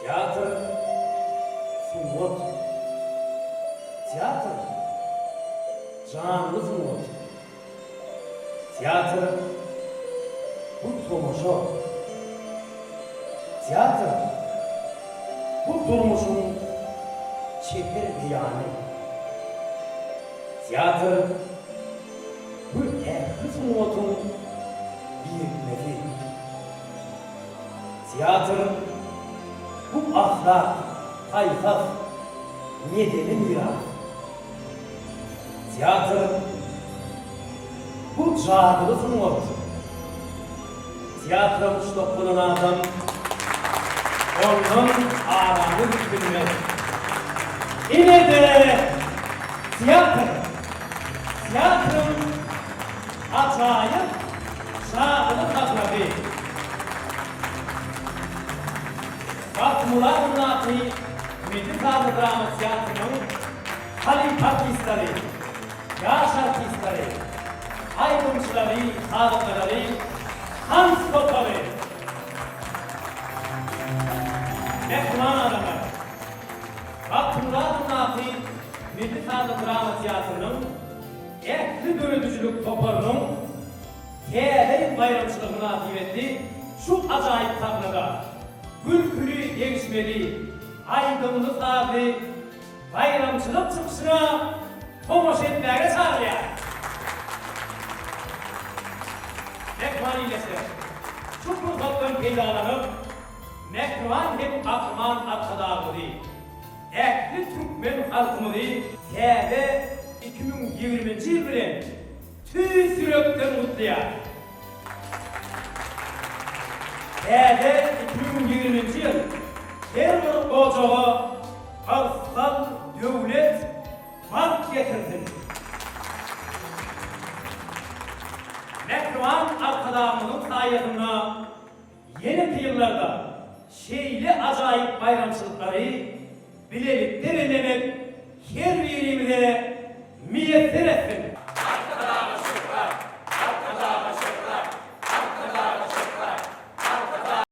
Teatr, sungat. Teatr, janly sungat. Teatr, bu tomaşa. Teatr, bu durmuşyň çeper beýany. Teatr, bu ähli sungatyň birikmesi. Teatr, bu ahlak, paýhas, medeni miras. Teatr, bu jadyly sungat. Teatra muşdak bolan adam ondan arany üzüp bilmez. Ine-de teatr! Teatryň ajaýyp jadyly sahnasy. Bagtymguly adyndaky Milli sazly drama teatrynyň halypa artistleri, ýaş artistleri, aýdymçylary, sazandalary, tans topary! Mähriban adamlar! Bagtymguly adyndaky Milli sazly drama teatrynyň ähli döredijilik toparynyň Täze ýyl baýramçylygy mynasybetli şu ajaýyp sahnada gülküli, degişmeli, aýdymly-sazly baýramçylyk çykyşyna tomaşa etmäge çagyrýar. Mähriban ildeşler, şu pursatdan peýdalanyp, mähriban hem Gahryman Arkadagymyzy, ähli türkmen halkymyzy täze 2020-nji ýyl bilen Tüýs ýürekden gutlaýar. Täze 2020-nji ýyl her bir ojaga yrsgal, döwlet, bagt getirsin! Mähriban Arkadagymyzyň saýasynda ýeneki ýyllarda şeýle ajaýyp baýramçylyklary bilelikde bellemek her birimize miýesser etsin! Arkadaga şöhrat! Arkadaga şöhrat! Arkadaga şöhrat! Arkadaga.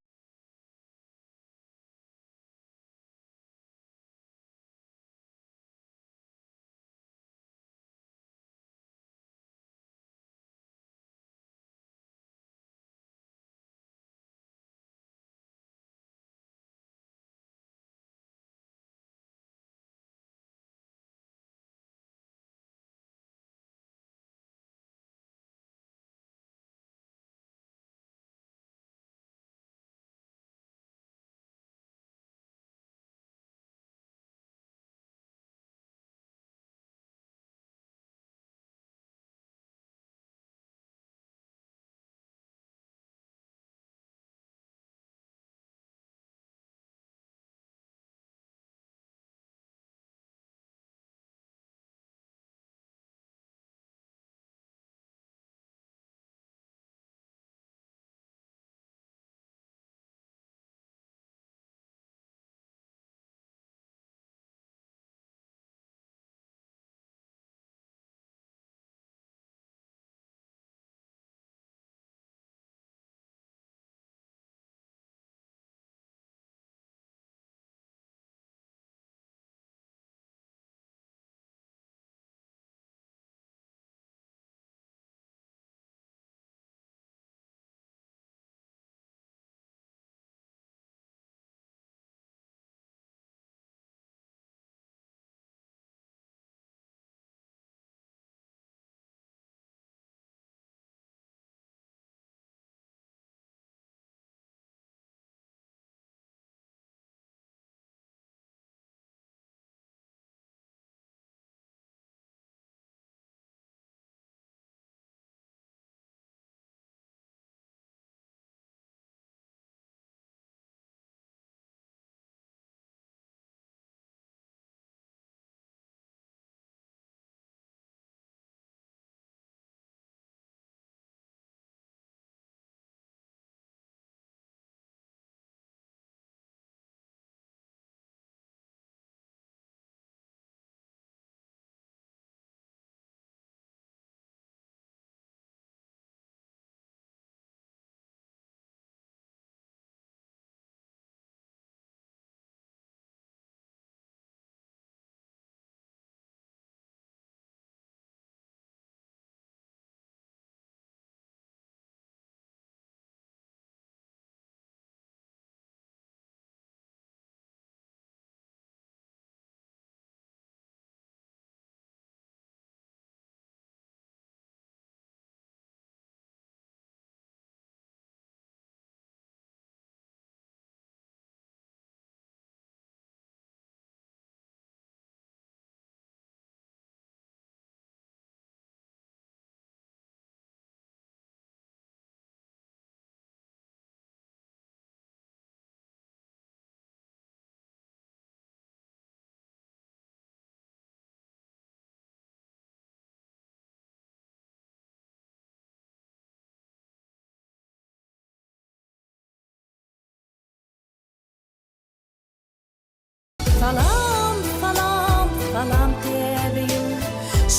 Salam, salam, salam Täze ýyl!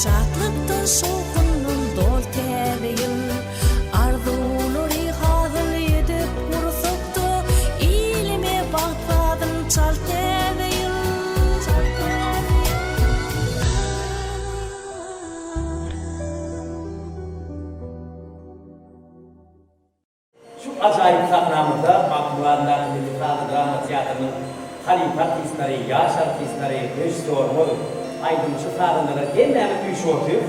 Şatlykdan, şowhundan dol Täze ýyl! Arzuwlary hasyl edip gursakda, Ilime bagt sazyn çal Täze ýyl! Çal Täze ýyl! Şu ajaýyp sahnamyzda Magtymguly adyndaky Milli sazly drama teatrynyň halypa artistleri, ýaş artistleri, režissýorymyz, aýdymçy sazandalar hemmämiz üýşüp otyrys.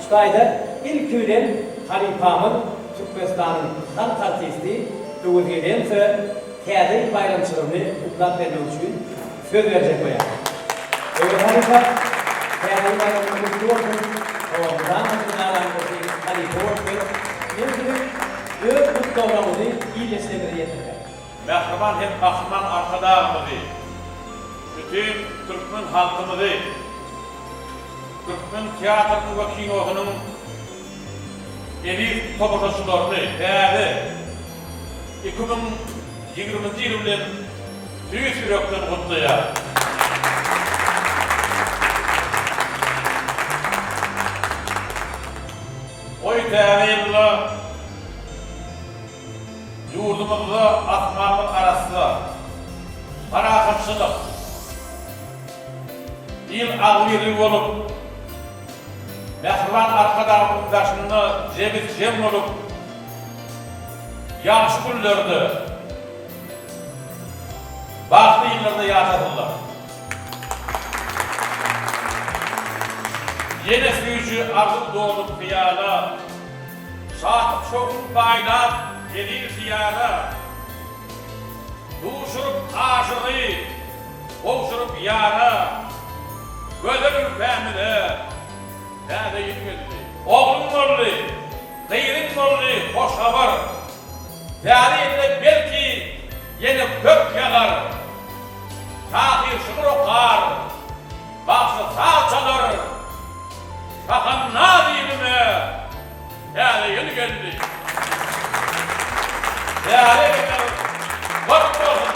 Şu taýda ilki bilen halypamyz Türkmenistanyň halk artisti Öwez Gedensowe Täze ýyl baýramçylygyny gutlap bermek üçin söz berjek bolýar. Öwez halypa, Täze ýyl baýramyňyz gutly bolsun! Hawa, mydama biziň aramyzda şeýle halypa bolup dur. Men siziň öz gutlaglaryňyzy ildeşlerimize ýetirýän. Mähriban hem Gahryman Arkadagymyzy, bütin türkmen halkymyzy türkmen teatrynyň we kinosynyň eziz tomaşaçylaryny täze 2020-nji ýyl bilen tüýs ýürekden gutlaýar. Goý, täze ýylda ýurdumyzda asmanymyz arassa, parahatçylyk, il agzybirligi bolup, mähriban Arkadagymyzyň daşynda jebis-jem bolup, ýagşy günlerde, bagtly ýyllarda ýaşasynlar. Ýene süýji arzuw dolup hyýala, Şatlyk-şowhun paýlap eziz Diýara. Duşuryp aşygy, gowşuryp ýara, Gözel ülkämize Täze ýyl geldi. Ogluň boldy, gyzyň boldy hoş habar, Täze ýylda belki ýene kök ýagar. Şahyr şygyr okar, bagşy saz çalar, Şahandaz ilime Täze ýyl geldi. Täze ýylyňyz gutly bolsun!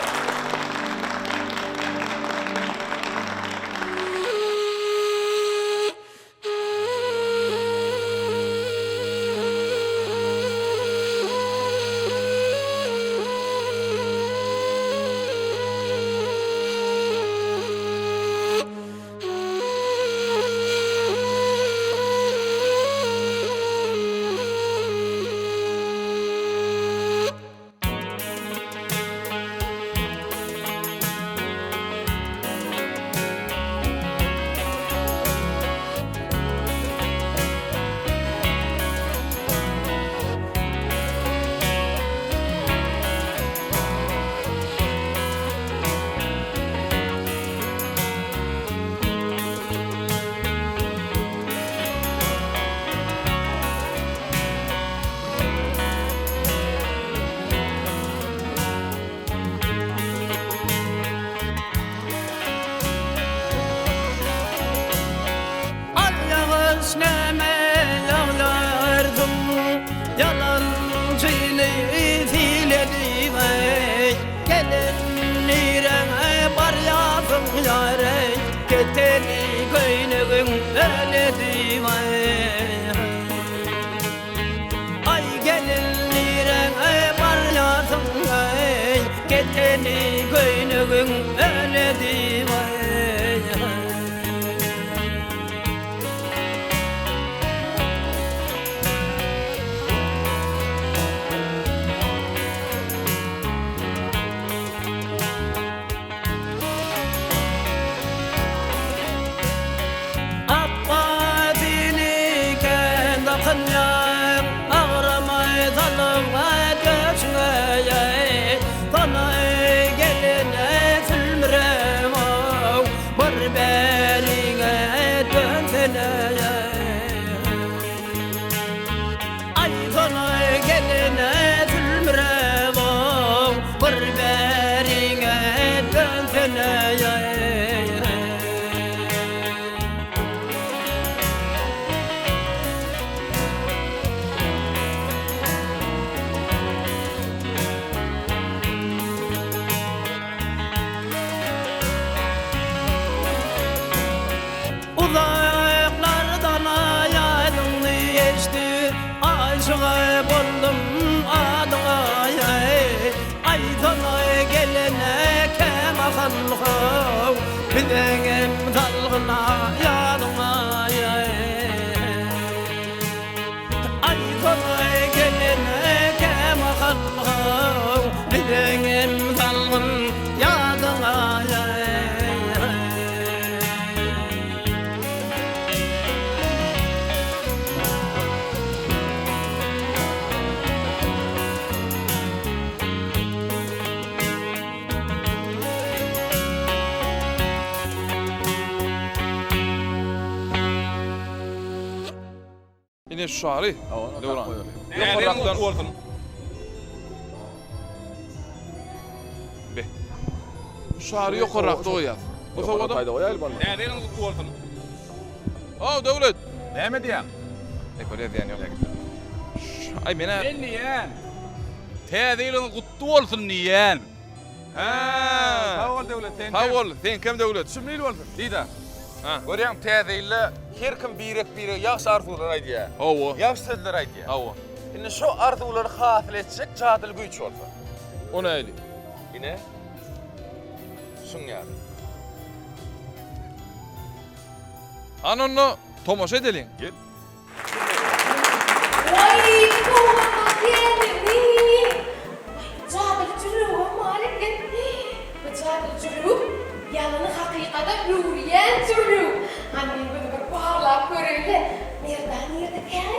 Al ýagyş näme ýagýardyň, Ýalançyny sil edip-eý. Gelin niräňe barýarsyň ýar-eý, Keteni köýnegiň öl edip-eý. Aý gelin niräňe barýarsyň eý, Keteni köýnegiň öl edip eý. Apbadyny kän dakynýaň, Agramy salyp döşüňe, Sanaý geline sülmüreýin. Ine şu şary. Döwran. Ýokarrakdan bolsun. Be. Şu şary ýokarrakda goýýas. Bu sowada. Täze ýylyň gutly bolsun. Ow, Döwlet. Näme diýýäň? Ey, bolýa diýen ýok. Aý, menä. Men diýýän. Täze ýylyň gutly bolsun diýýän. Hä. Sag bol Döwlet, sen. Sag bol, seňkem Döwlet. Şumly ýyl bolsun. Dida. Ha. Görýäňmi, täze ýylda her kim birek-birege ýagşy arzuwlar aýdýar. Hawa. Ýagşy sözler aýdýar. Hawa. Indi şo arzuwlary hasyl etjek jadyly güýç bolsa. O nähili? Ine, şuň ýaly. Hany onda tomaşa edeliň. Gel. Waý, kowama gelini! Waý, jadyly jürrügem bar eken. Bu jadyly jürrük ýalany hakykata öwürýän jürrük. Hany men muny bir barlap göreýin-le. Merdan nirdekäý?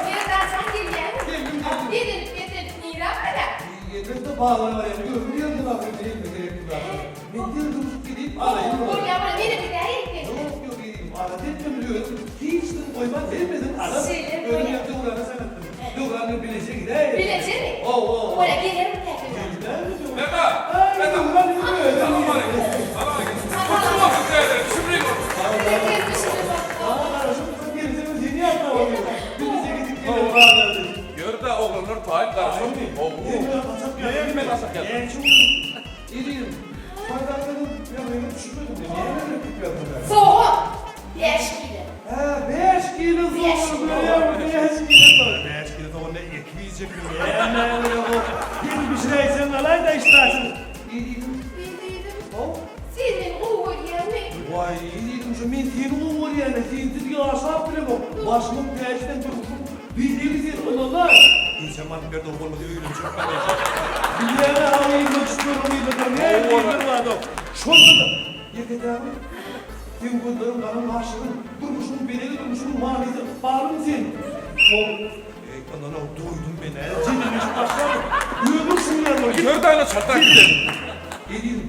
Merdan jan gelýäňmi? Geldim, geldim. Bezenip-bezenip nirä barýaň? Elbetde bazara barýan. Özüm ýerden alyp elime gerekli zatlary. Men ter duruşyp gidip alaýyn olary. Bolýa, bolýa, menem gidäýin sen. Ýok, ýok, ezizim, alada etme, men özüm hiç zat goýman hemmesini alaryn. Şeýle, Özüm bolýa. ýa Döwrana jaň etdim. Döwran bilen bileje gidäýeris. Bilejemi? Hawa. Bolýa, gelerin täze ýyla. Gelmämi Döwran? Beka! Aý, Döwran indi özüm Salam aleýkum. Salam aleýkum. Gutly bolsun täze ýyl, şümlik bolsun. Size gelmişiňiz bolsun. Saňa garaşyp durup gelsem seni ýatlap otyryn. Bileje gidip geleris bazara diýip. Ýör-de, oglanlar taýyn garaşyp. Hemme gaçak ýaly. Ezizim, paýdarlaryň ýagdaýyna düşünmedim de, näme gerek diýip ýazdylar? Sogan, bäş kile. Hä, bäş kile sogan görýäňmi, bäş kile sogan. Bäş kile sogan ne ekip iýjekmi, näme gerek o? Ýene bişiräýseň galaý-da işdäçyl. Ezizim. Ezizim. How? Sen meni gowy görýäňmi? Waý, ezizim, şu men seni gowy görýän-ä, sensiz ýaşap bilemok. Başymyň täji sen, durmuşymyň bezegi sen, ynanay. Ejem alyp berdi, o bolmasa öýlenjek men eje. Bilýän-ä, aň yzyna düşmeli gyzlardan nähili gyzlar bar-da. Şonda-da, ýeke-tägim, seň gözleriň, galam gaşlaryň, durmuşymyň bezegi, durmuşymyň manysy, ykbalym sen. Soň, eý, ynanok, doýdum men-ä, jedelleşip başladym. Ömür şuň ýaly bolýar. Ýör daýna, çaltrak gidelim. Ezizim,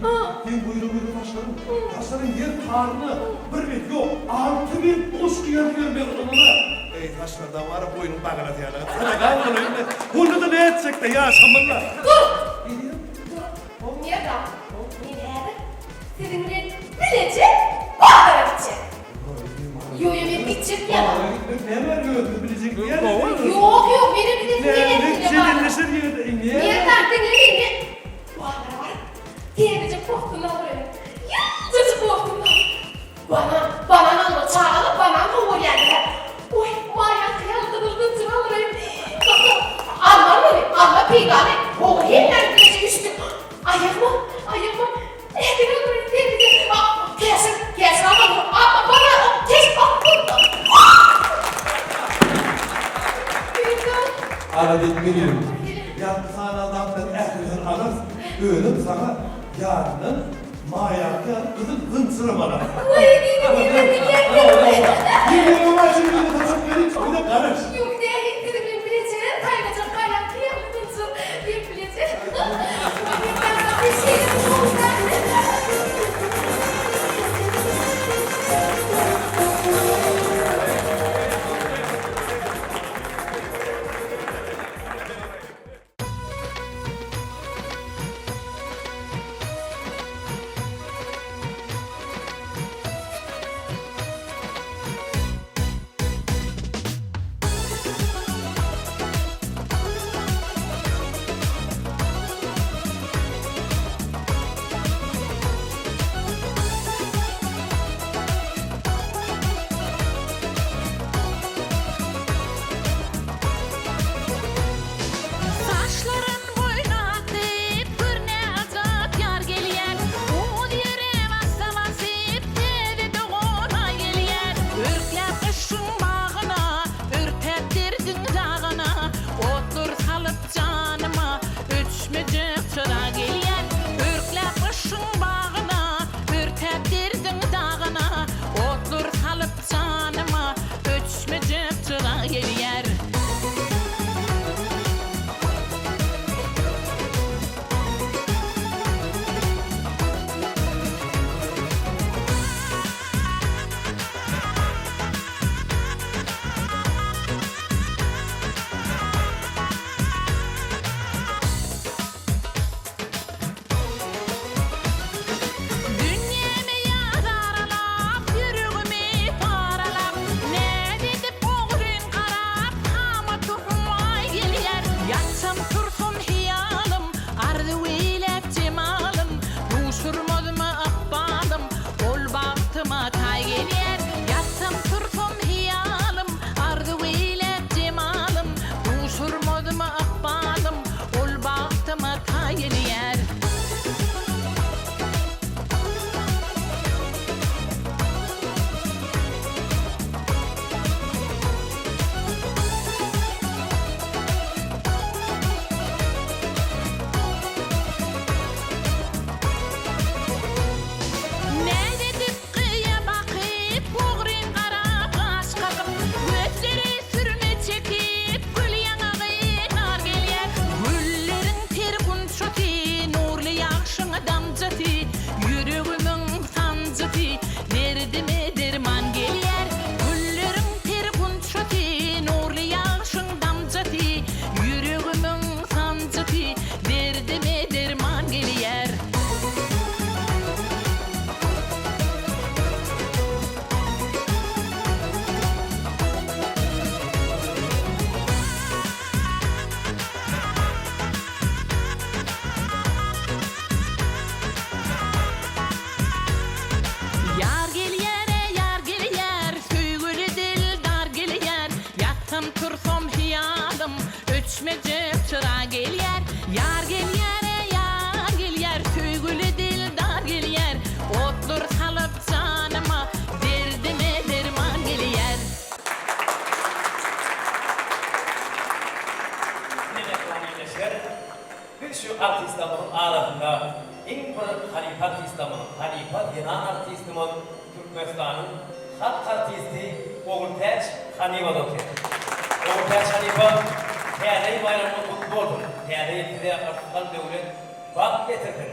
seň buýra-buýra saçlaryň, saçlaryň her taryna bir bet ýok, alty bet goşgy ýazyp bermeli ynana. Eý, saçlardan bar-a boýnuň baganasy ýaly, sadaga bolaýyn-da, onda-da nätjek-dä, ýaşamaly-la. Dur! Ezizim. Dur! Merdan, men häzir siziň bilen bileje bazara gitjek. Ýok, ýok, men gitjek ýaly. Bazara gitmek näme bar, özümiz bileje gidýäris. Ýok, ýok, menem gidesim gelýär siziň bilen bazara. Jedelleşer ýene-de, näme? Merdan, diňle meni, men Bazara baryp, täzeje possun alyryn. Ýaňyjajyk possun. Banan, banan almaly, çagalar banan gowy görýärler-ä. Oý, maýaňky ýaly gyzyl zynjyr alyryn. Dostlar, alma almaly, alma peýdaly. Gowy, hemmämiz bileje üşdük. Aýagma, aýagma ädik alyryn, täzeje. A, käşir, käşir almaly. Alma, banan, keş, Alada etme gelin. Ýaňky sanan zatlaryň ählisini alarys. Özüm saňa ýanyndan maýaky ýaly gyzyl zynjyram alaryn. Şu artistlerimiziň arasynda iň bir halypa artistlerimiziň, halypa zenan artistimiz Türkmenistanyň halk artisti Ogultäç Hanyýewa otyr. Ogultäç halypa, Täze ýyl baýramyňyz gutly bolsun! Täze ýyl size yrsgal-döwlet, bagt getirsin!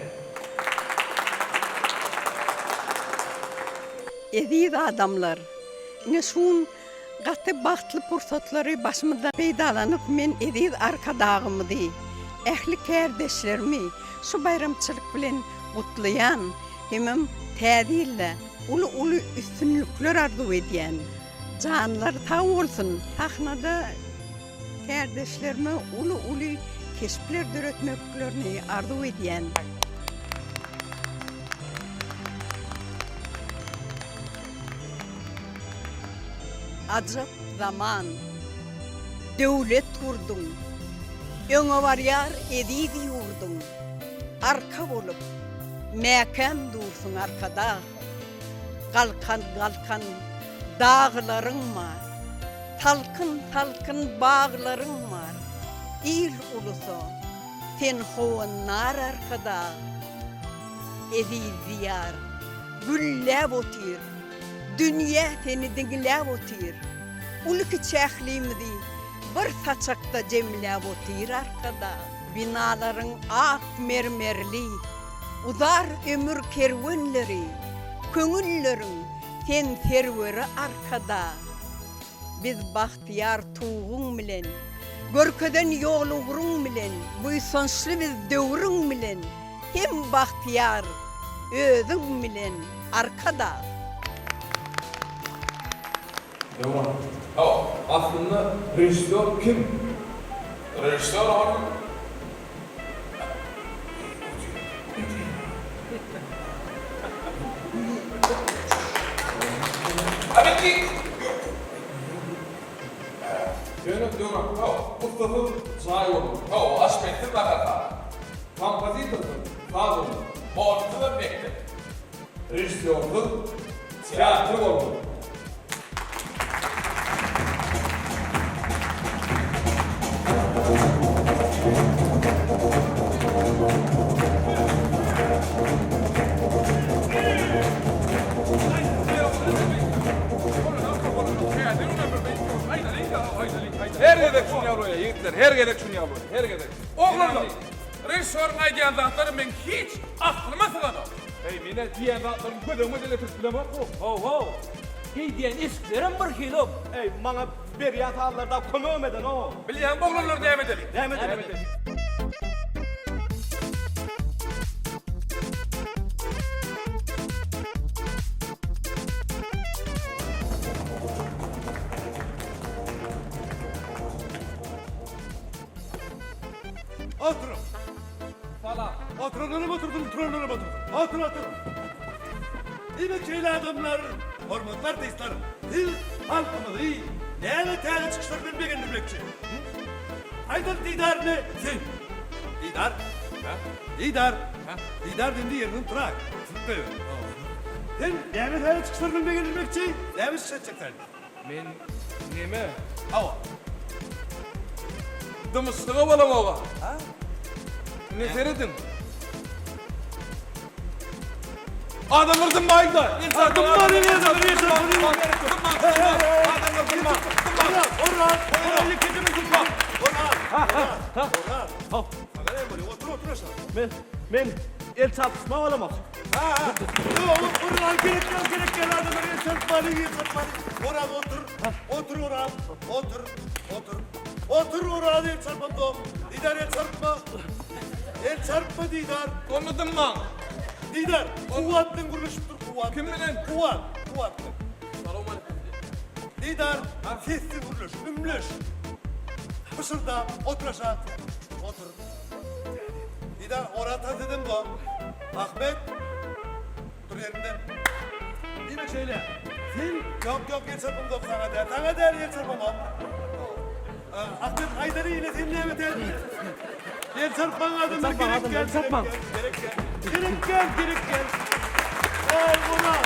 Eziz adamlar! Ine şu gün gaty bagtly pursatlary başymyzdan peýdalanyp men eziz Arkadagymyzy, ähli kärdeşlerimi şu baýramçylyk bilen gutlaýan hemem täze ýylda uly-uly üstünlikler arzuw edýän. Janlary sag bolsun! Sahnada kärdeşlerime uly-uly keşpler döretmeklerini arzuw edýän. Ajap zaman, döwlet gurduň, Öňe barýar eziz ýurduň. Arka bolup, mäkäm dursuň Arkadag. Galkan-galkan daglaryň bar, Salkyn-salkyn baglaryň bar. Il-ulusa sen howandar Arkadag. Eziz Diýar, gülläp otyr, Dünýä seni diňläp otyr. Uly-kiçi ählimizi bir saçakda jemläp otyr Arkadag. Binalaryň ak mermerli, Uzar ömür kerwenleri, Köňülleriň sen serweri Arkadag. Biz bagtyýar tuguň bilen, Görkezen ýol-ugruň bilen, Buýsançly biz döwrüň bilen, Hem bagtyýar özüň bilen Arkadag! Döwran. Hawa, aslynda režissýor kim? Režissýor ol Ýöne Döwran, hawa, ussasyz jaý bolmaz. Hawa, aşpezsiz naharhana. Kompozitorsyz saz bolmaz. Mugallymsyzam mekdep. Režissýorsyz teatr bolmaz. Her gezek şuny ýaly bolýar, ýigitler, her gezek şuny ýaly bolýar, her gezek. Oglanlar, režissýoryň aýdýan zatlary meň hiç aklyma syganok. Heý, men-ä diýýän zatlarymy göz öňüme-de getirip bilemok-ow. Ho-ho, geýdýän eşiklerem birhili-ow. Eý, maňa berýän sazlar dagy kömegem edenok. Bilýäňmi oglanlar näme edeli? Näme edeli? Oturyň. Salam. Oturanlaram otursyn, turanlaram otursyn. Otur, otur. Diýmek şeýle adamlar, hormatly artistler, siz halkymyzy näme täze çykyşlar bilen begendirmekçi? Aýdal Didar ne sen? Didar? Hä? Didar? Hä? Didar diýende ýerinden turaý. Sypma. Sen näme täze çykyşlar bilen begendirmekçi? Näme çykyş etjek sen? Men neme? Hawa. Dymyşlyga bolamog-a. Ha? Indi serediň. Adamlar dymmaýyň-da. Dymmaly Adamlar dymmaň. Oraz, Oraz, ýekeje Oraz, Oraz, Oraz. Otur, otur aşağı. Men, men el çarpyşma bolamok. Oral gerek gel gerek gel adamlar el çarpmaly el çarpmaly. Oral otur. Otur Oral. Otur. Otur. Otur Oral el çarpam dom. Didar el çarpma. El çarpma Didar. Onda dymmaň. Didar. Kuwwat bilen gürleşip dur Kuwwat. Kim bilen? Kuwwat. Kuwwat bilen. Salowmaleýkim. Didar sessiz gürleş. Ümleş. Pyşyrda. Otur aşak. Otur. Didar Oral tans eden bu. Ahmet. Dur ýerinden. Diýmek şeýle. Sen ýok ýok ýer çarpam zok saňa däl. Saňa däl ýer çarpamok. Ahmet aýdaly ine sen näme däl. Ýer çarpmaň adamlar gerek gel. Çarpmaň. Gerek gel. Gerek gel gerek gel. Ey Oral.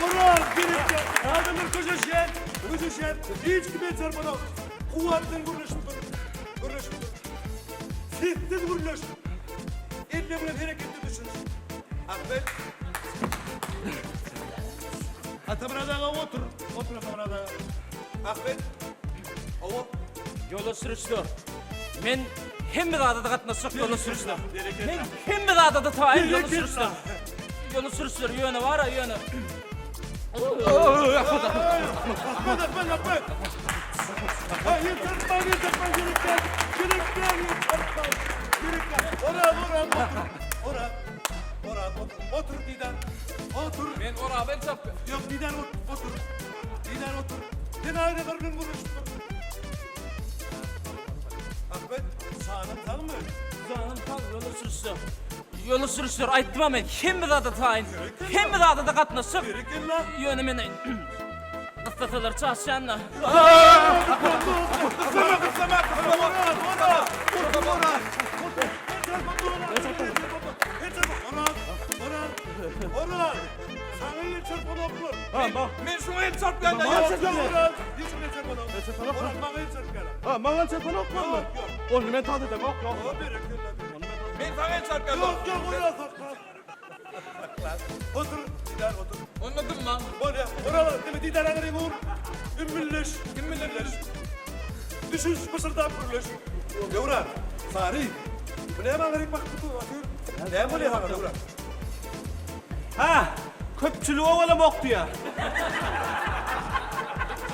Oral gerek gel. Adamlar köşeşýär. Köşeşýär. Hiç kim el çarpanok. Kuwwat bilen gürleşip dur. Gürleşip dur. Sessiz gürleş. Elle bilen hereketde düşüniş. Ahmet. Atamyrat aga otur. Otur Atamyrat aga. Ahmet. Hawa. Ýoldaş sürüjiler, men hemme zada-da gatnaşjak ýoldaş sürüjiler. Men hemme zada-da taýyn ýoldaş sürüjiler. Ýoldaş sürüjiler, ýöne bar-a, ýöne. Ahmet, Ahmet, Ahmet. Ha, el çarpma, el çarpma, gerek däl. Gerek däl, el çarpma. Gerek däl. Oraz, Oraz, otur. Oraz. Oraz, otur. Otur Didar. Otur. Men Oraza el çarpýan. Ýok, Didar otur. Didar otur. Sen Aýnazar bilen gürleşip dur. Ahmet, janyň sagmy? Janym sag, ýoldaş sürüjiler. Ýoldaş sürüjiler, aýtdym-a men, hemme zada taýyn. Hemme zada-da gatnaşjak. Berekella. Ýöne men gyssasalar çaşýan-da. Gyssama, gyssama, gyssama. Oraz, Oraz. Otur, Oraz. Otur. Oraz, Oraz. Oraz. Saňa el çarpanoklar. Men şuňa el çarpýan-da. Maňa el çarpanok. Hiç kim el çarpanok. El çarpanok. Oraz maňa el çarpýar. Ha, maňa el çarpanoklarmy? Ýok, ýok. Ony men taz edemok, ýok. Ýok, berekella. Men saňa el çarpýan. Ýok, ýok, Oraz sakla. Sakla. Otur, Didar otur. Onda dymmaň. Bolýar. Oraz, diňe Didar aňryňy ur. Ümmülleş, ümmülleş. Düşüniş, pyşyrdap gürleş. Döwran, Sary. Bu näme aňryk bakyp dur, otur. Näme bolýar saňa, Döwran? Ha, köpçülige bolamok diýýär.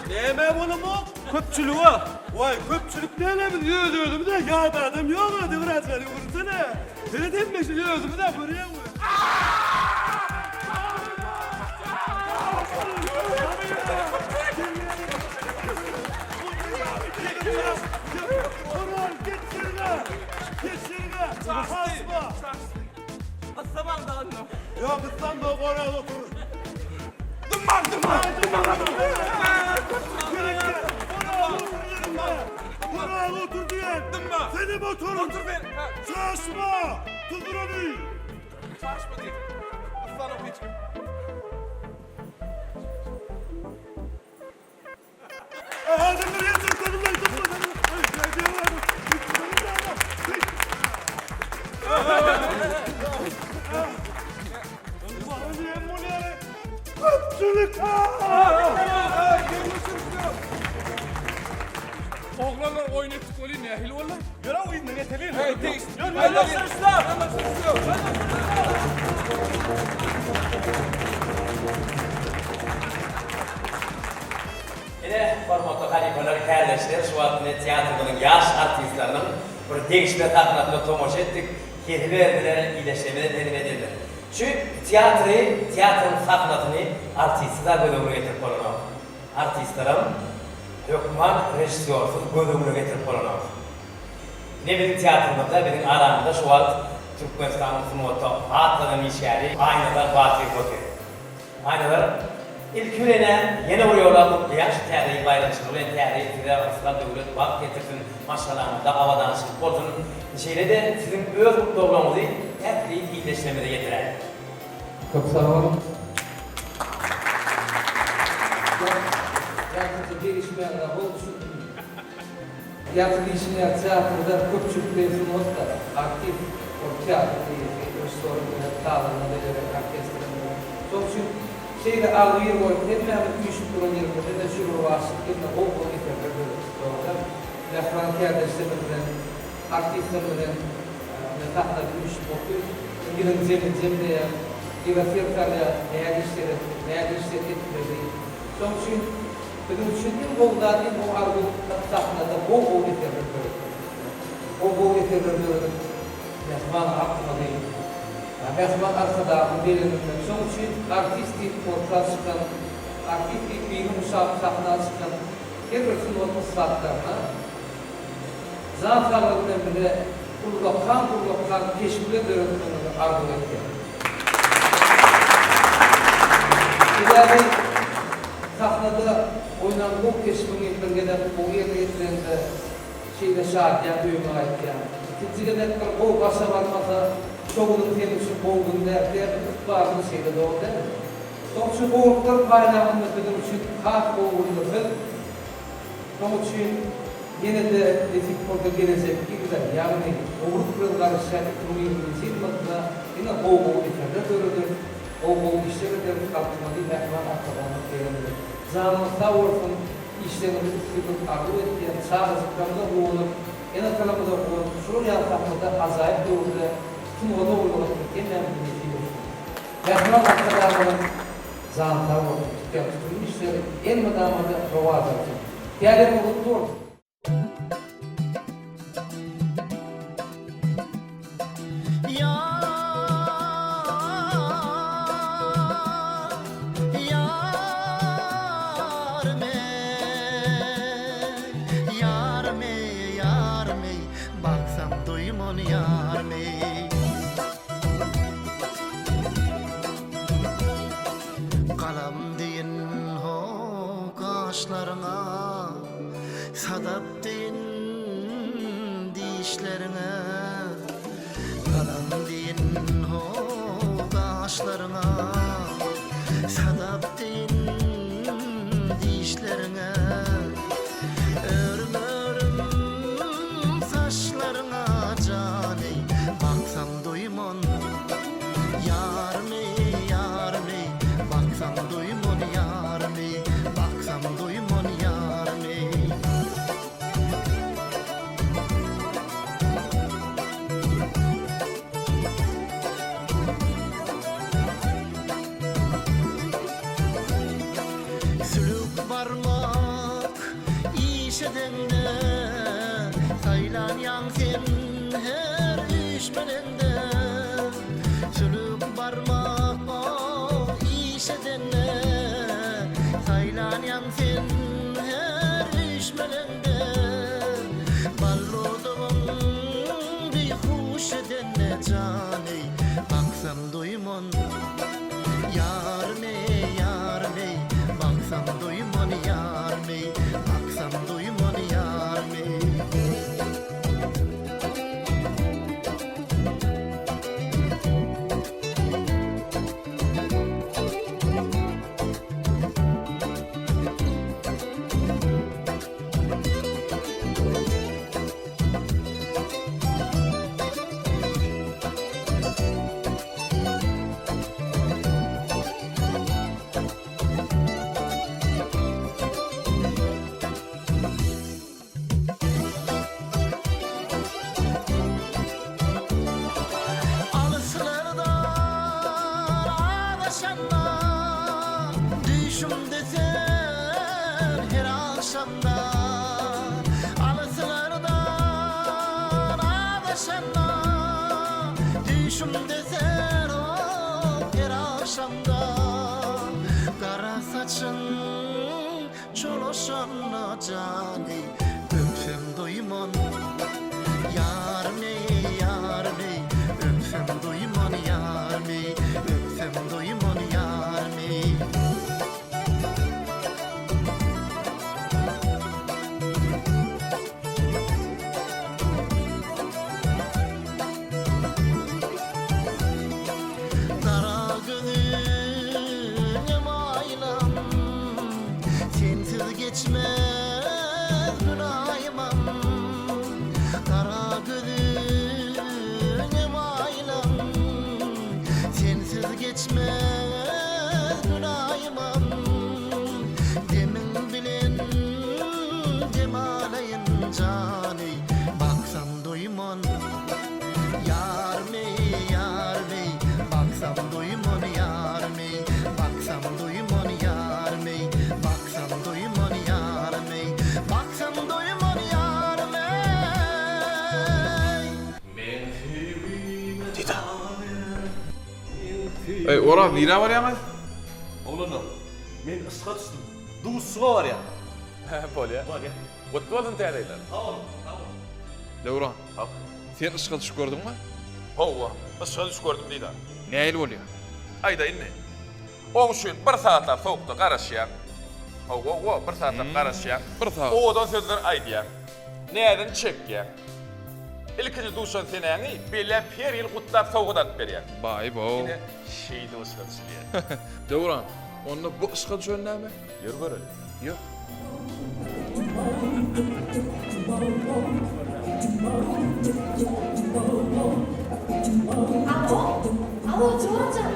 Nämä bolamok? Köpçülige. Waý, köpçülik däl-ä biz öz-özümiz-ä, ýat adam ýog-a, Döwran sen öwrülsene. Seret hemmesi özümiz-ä görýäňmi? Oral, geç ýeriňe! Geç ýeriňe! Basma! Gyssaman dagyny. Ýok, gyssanma, Oral otur. Dymmaň, dymmaň. Oral otur diýen! Dymma. Senem otur! Otur men. Çaşma! Tuzdur ony! Çaşma diýip. Gyssanok hiç kim. Adamlar ýatyr, kadynlar Köpçülik! Oglanlar oýun etdik welin nähili boldy? Ýöre oýnuny eteliň. Hey, degişdi. Ýör, Ýör, ýör, ýör. Ine, hormatly halypalar, kärdeşler, şu wagt ine teatrymyzyň ýaş artistleriniň bir degişme sahnasyna tomaşa etdik. Hezil berdiler, iýleşmemize hezil edildi. Şu teatry, teatryň sahnasyny artistsiz-ä göz öňüne getirip bolanok. Artistlerem hökman režissýorsyz göz öňüne getirip bolanok. Ine biziň teatrymyzda, biziň aramyzda şu wagt Türkmenistanyň sungatda at gazanan işgäri Aýnazar Batyrow otyr. Aýnazar, ilki bilen-ä ýene bir ýola gutlaýan şu Täze ýyl baýramçylygy bilen Täze ýyl size rysgal-döwlet, bagt getirsin, maşgalaňyzda abadançylyk bolsun. Şeýle-de siziň öz gutlaglaryňyzy ähli ildeşlerimize ýetiräýiň. Köp sag boluň. Ýaňkyja degişmäňize gowy düşündim. Ýaňky diýşiň ýaly teatrda köpçülikleýin sungat-da, artist, ol teatryň eýesi, režissýoram bilen, sazanda bilen, orkestrem bilen. Şonuň üçin şeýle agzybir bolup hemmämiz üýşüp duran ýerimizde-de şugurbaşlyk hem-de gowy-gowy eserler döretdik dogrudan. Mähriban kärdeşlerimiz bilen, artistler bilen men sahnada üýşüp otyrys. Ýylyň jemini jemleýäris, ýyla ser salýarys, näme işler etdik, näme işler etmeli. Şonuň üçin Biziň üçin iň gowy zat, iň gowy arzuw sahnada gowy-gowy eserler döretmek. Gowy-gowy eserler döredip, mähriban halkymyzy, mähriban Arkadagymyzy begendirmek. Şonuň üçin artist diýip orta çykan, artist diýip birini guşap sahna çykan her bir sungat ussatlaryna jan saglygy bilen bile ullakan-ullakan keşpler döretmegiňizi arzuw edýän. Sebäbi sahnada oýnan gowy keşbiňi bir gezek gowy ýerine ýetireňde şeýle şadyýan öýüňe gaýtýaň. Ikinji gezek bir gowy başa barmasa, şo günüň seniň üçin gowy gün däl. Sebäbi ykbalymyz şeýle dogry dälmi? Şonuň üçin gowulyklar paýlananda biziň üçin has gowy gündür. Biz şonuň üçin. Ýene-de nesip bolsa gelejekki ýylda, ýagny Nowruz bilen garyşýan 2020-nji ýylymyzda diňe gowy-gowy eserler dörederis, gowy-gowy işler ederis, Halkymyzy Mähriban Arkadagymyz begendirer. Janyňyz sag bolsun, işleriňizde üstünlik arzuw etýän, çagajyklarymyza guwanyp, ene-atalarymyza guwanyp, şular ýaly sahnada ajaýyp döwürde sungata gulluk etmek hemmämize nesip etsin. Mähriban Arkadagymyzyň jany sag bolsun, tutýan tutumly işleri elmydama-da rowaç alsyn. Täze ýylyňyz gutly bolsun! Sadap deýin dişleriňe Galam deýin ho gaşlaryňa Sadap deýin dişleriňe Örüm-örüm saçlaryňa jany Baksam doýman Ýarym eý, ýarym eý, baksam doýman ýarym eý, baksam doýman ýarym eý. Sülük barmak iş edeňde, saýlanýaň sen her üýşmeleňde. Sülük barmak iş edende, saýlanýaň sen her üýşmeleňde. Ballodygyň bihuş edende jany, baksam doýman. Ýarym eý, ýarym eý, baksam doýman ýarym eý, baksam doýman ýarym eý. Alyslarda azaşanda Düýşümde sen her agşamda Alyslarda azaşanda Düýşümde sen her agşamda Gara saçyň Çolaşanda jany öpsem doýman Ýarym eý, ýarym eý, öpsem doýman Ýarym eý, öpsem doýman Ýarym eý. Gara gözüňe maýylam, Sensiz geçmez gün aýymam. Gara gözüňe maýylam, Sensiz geçmez gün aýymam. Demiň bilen dem alaýyn jany, Baksam doýman. Ýarym eý, ýarym eý, baksam doýman ýarym eý, baksam doýman ýarym eý, baksam doýman ýarym eý, baksam doýman ýarym eý. Dida. Eý, Oraz, nirä barýaňyz? Oglanlar, men yşga düşdüm. Duşuşyga barýan. Bolýa. Bolýa. Gutly bolsun täze ýyllar. Sag boluň, sag boluň. Döwran, sen yşga düşüp gördüňmi? Hawa, yşga düşüp gördüm Didar. Nähili bolýar? Aýdaýynmy? Oň üçin bir sagatlap sowukda garaşýaň. Hawa, hawa, bir sagatlap garaşýaň. Bir sagat. Owadan sözler aýdýaň. Näzini çekýäň. Ilkinji duşan senäňi belläp her ýyl gutlap sowgat alyp berýäň. Baý-bow. Ine, şeýdip yşga düşülýär. Döwran, onda bu yşga düşen näme? Ýör göreli. Ýör. Alo, alo Jorajan.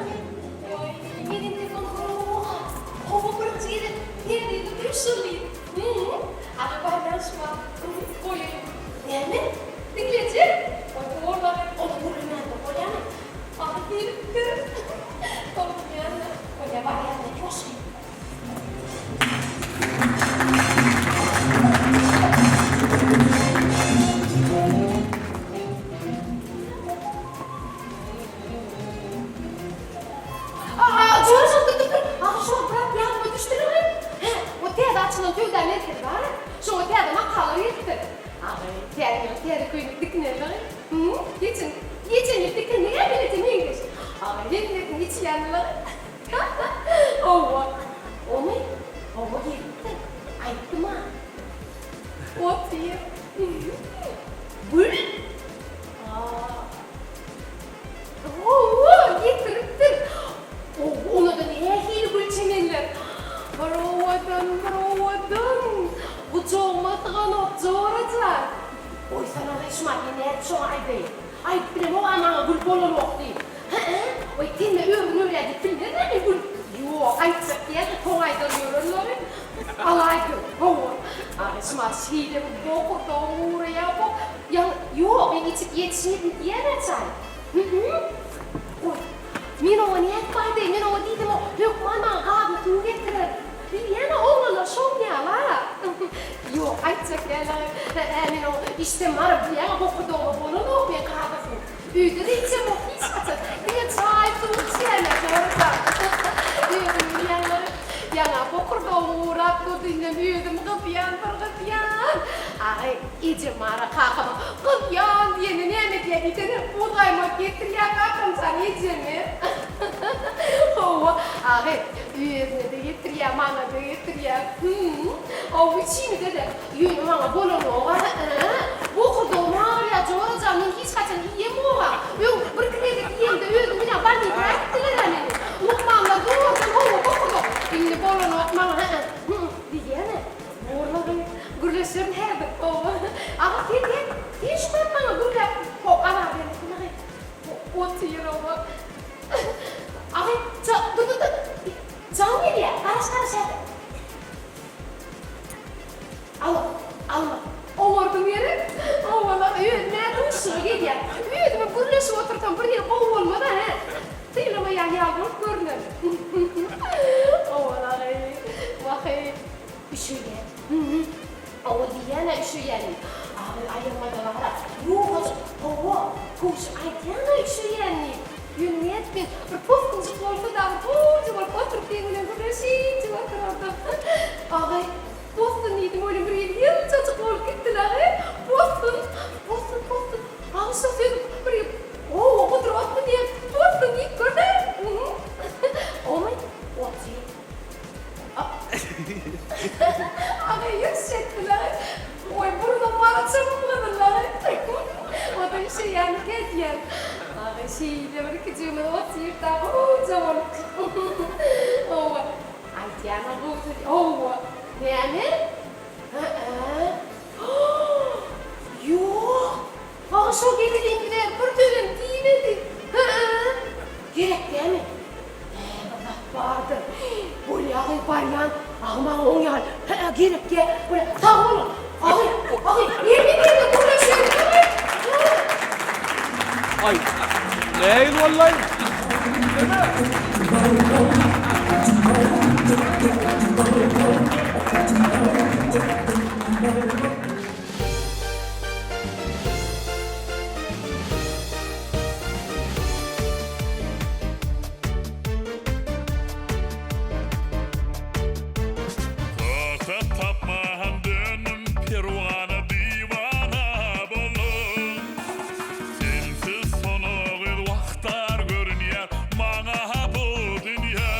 Oý, men entek ony göremok-a. Hawa, birinji gezek Täze duşuşyly. Hü-ü, aga barýan şu wagt. Goýaýyn. Näme? Diňlejek? Oý, borlaý, ony gürlemände bolýamy? Aga gelipdir. Tolgunýan-da. Bolýa, barýan men, ýuwaş. Hawa. Ony hawa gelipdir. Aýtdym-a. Otyr. Gül? Hawa, getiripdir. Onda-da nähili gül çemenler. Bir owadan, bir owadan. Gujagyma syganok, jora jan. Goýsana-laý şumat, men nädip şoňa aýdaýyn. Aýdyp bilemok-a maňa gül bolanok diýip. Hä-ä, oý, tende özüni ölýär diýip bilmezmi men gül? Ýok, aýtjak däl-de, soň aýdar ýörerleri. Alaýdyň, hawa. Aý, şumat şeýle bir bokurdagym guraýar bu. Ýa, ýok, men içip ýetişmedim diýýän-ä çaý. Hü-ü. Goý, men oňa nädip aýdaýyn, men oňa diýsem, o hökman maňa gazly suw getirer. Bilýän-ä, oglanlar şoň ýaly-a. Ýok, aýtjak däl-ä. Hä-ä, men oňa içsem baryp, bilýäň-ä, bokurdagym bolanok men gazly suw. Öýde-de içemok hiç haçan. Diňe çaý, suw içýän-ä, Dora. Özüň bilýäň-le. Ýaňa bokurdagym gurap durdy, indem özüm gyzýan, bir gyzýan. Aý, ejem bar-a, kakama gyzýan diýende näme diýýä diýsene, buzgaýmak getirýä kakam jan ejeme. Hawa, agy, özüne-de getirýä, maňa-da getirýä. Hüm, hawa, üçimize-de. Ýöne maňa bolanok-a, hä-ä. Bokurdagym agyrýar, jora jan, men hiç haçan iýemok-a. Öň birki gezek iýemde özüm bilen bolnisa äkitdiler-ä meni. Lukmanlar zordan hawa, bokurdak. Indi bolanok maňa, hä-ä. Hü-ü, diýýän-ä. Borlagy, gürleşerin häzir, hawa. Aga, sen näme, sen şu wagt maňa gürläp, ho, azar bermesene, gyz. Otyr, hawa. Aga, ja, dur, dur, dur. Jaň gelýär, garaş, garaş häzir. Al, alma. Oňardyň gerek? Hawa-la, özüm-ä duşuga gelýän. Özümem gürleşip otursam bir ýeri gowy bolmaz-a, hä? Sylamaýan ýaly bolup görüner. Hawa-la-eý, wah-eý, üşeýän. Hü-hü. Hawa diýýän-ä üşeýän diýip. Agyr aýagymada bar-a. Ýok-a, hawa, köwşi aýdýan-a üşeýän diýip. Ýöne nädip men bir possunjyk bolsa-da bir gowja bolup oturyp seň bilen gürleşinjik oturardym. Agy, possun diýdim welin bir hili ýylçajyk bolup gitdiň agy. Possun, possun, possun. Agy şo sözi bir gowy gudratly diýen possun diýip gör-dä. Omy, otyr. Agy ýürüş etdiler. Goý burnum maňa çyzylmadylar. O-da üşeýänlik edýär. Agy şeýle bir ikijigimiz otyrda gowja bolup. Hawa. Aýdýan-a gowja. Hawa. Näme? Hä-ä. Ýok. Agy şo geleli bize bir sözem diýmedi. Hä-ä. Gerek dämi? Hä, bir zat bardyr. Bolýa agy, barýan. Agy maňa oň ýaly. Hä-ä, gerek däl. Bolýa, sag boluň. Agy, agy, ýerli ýerde gürleşeris agy. Aý, nähili boldy-aý? Takat tapman döndüm perwana diwana boldum. Sensiz sona gyz wagtar görünýär maňa bu dünýä.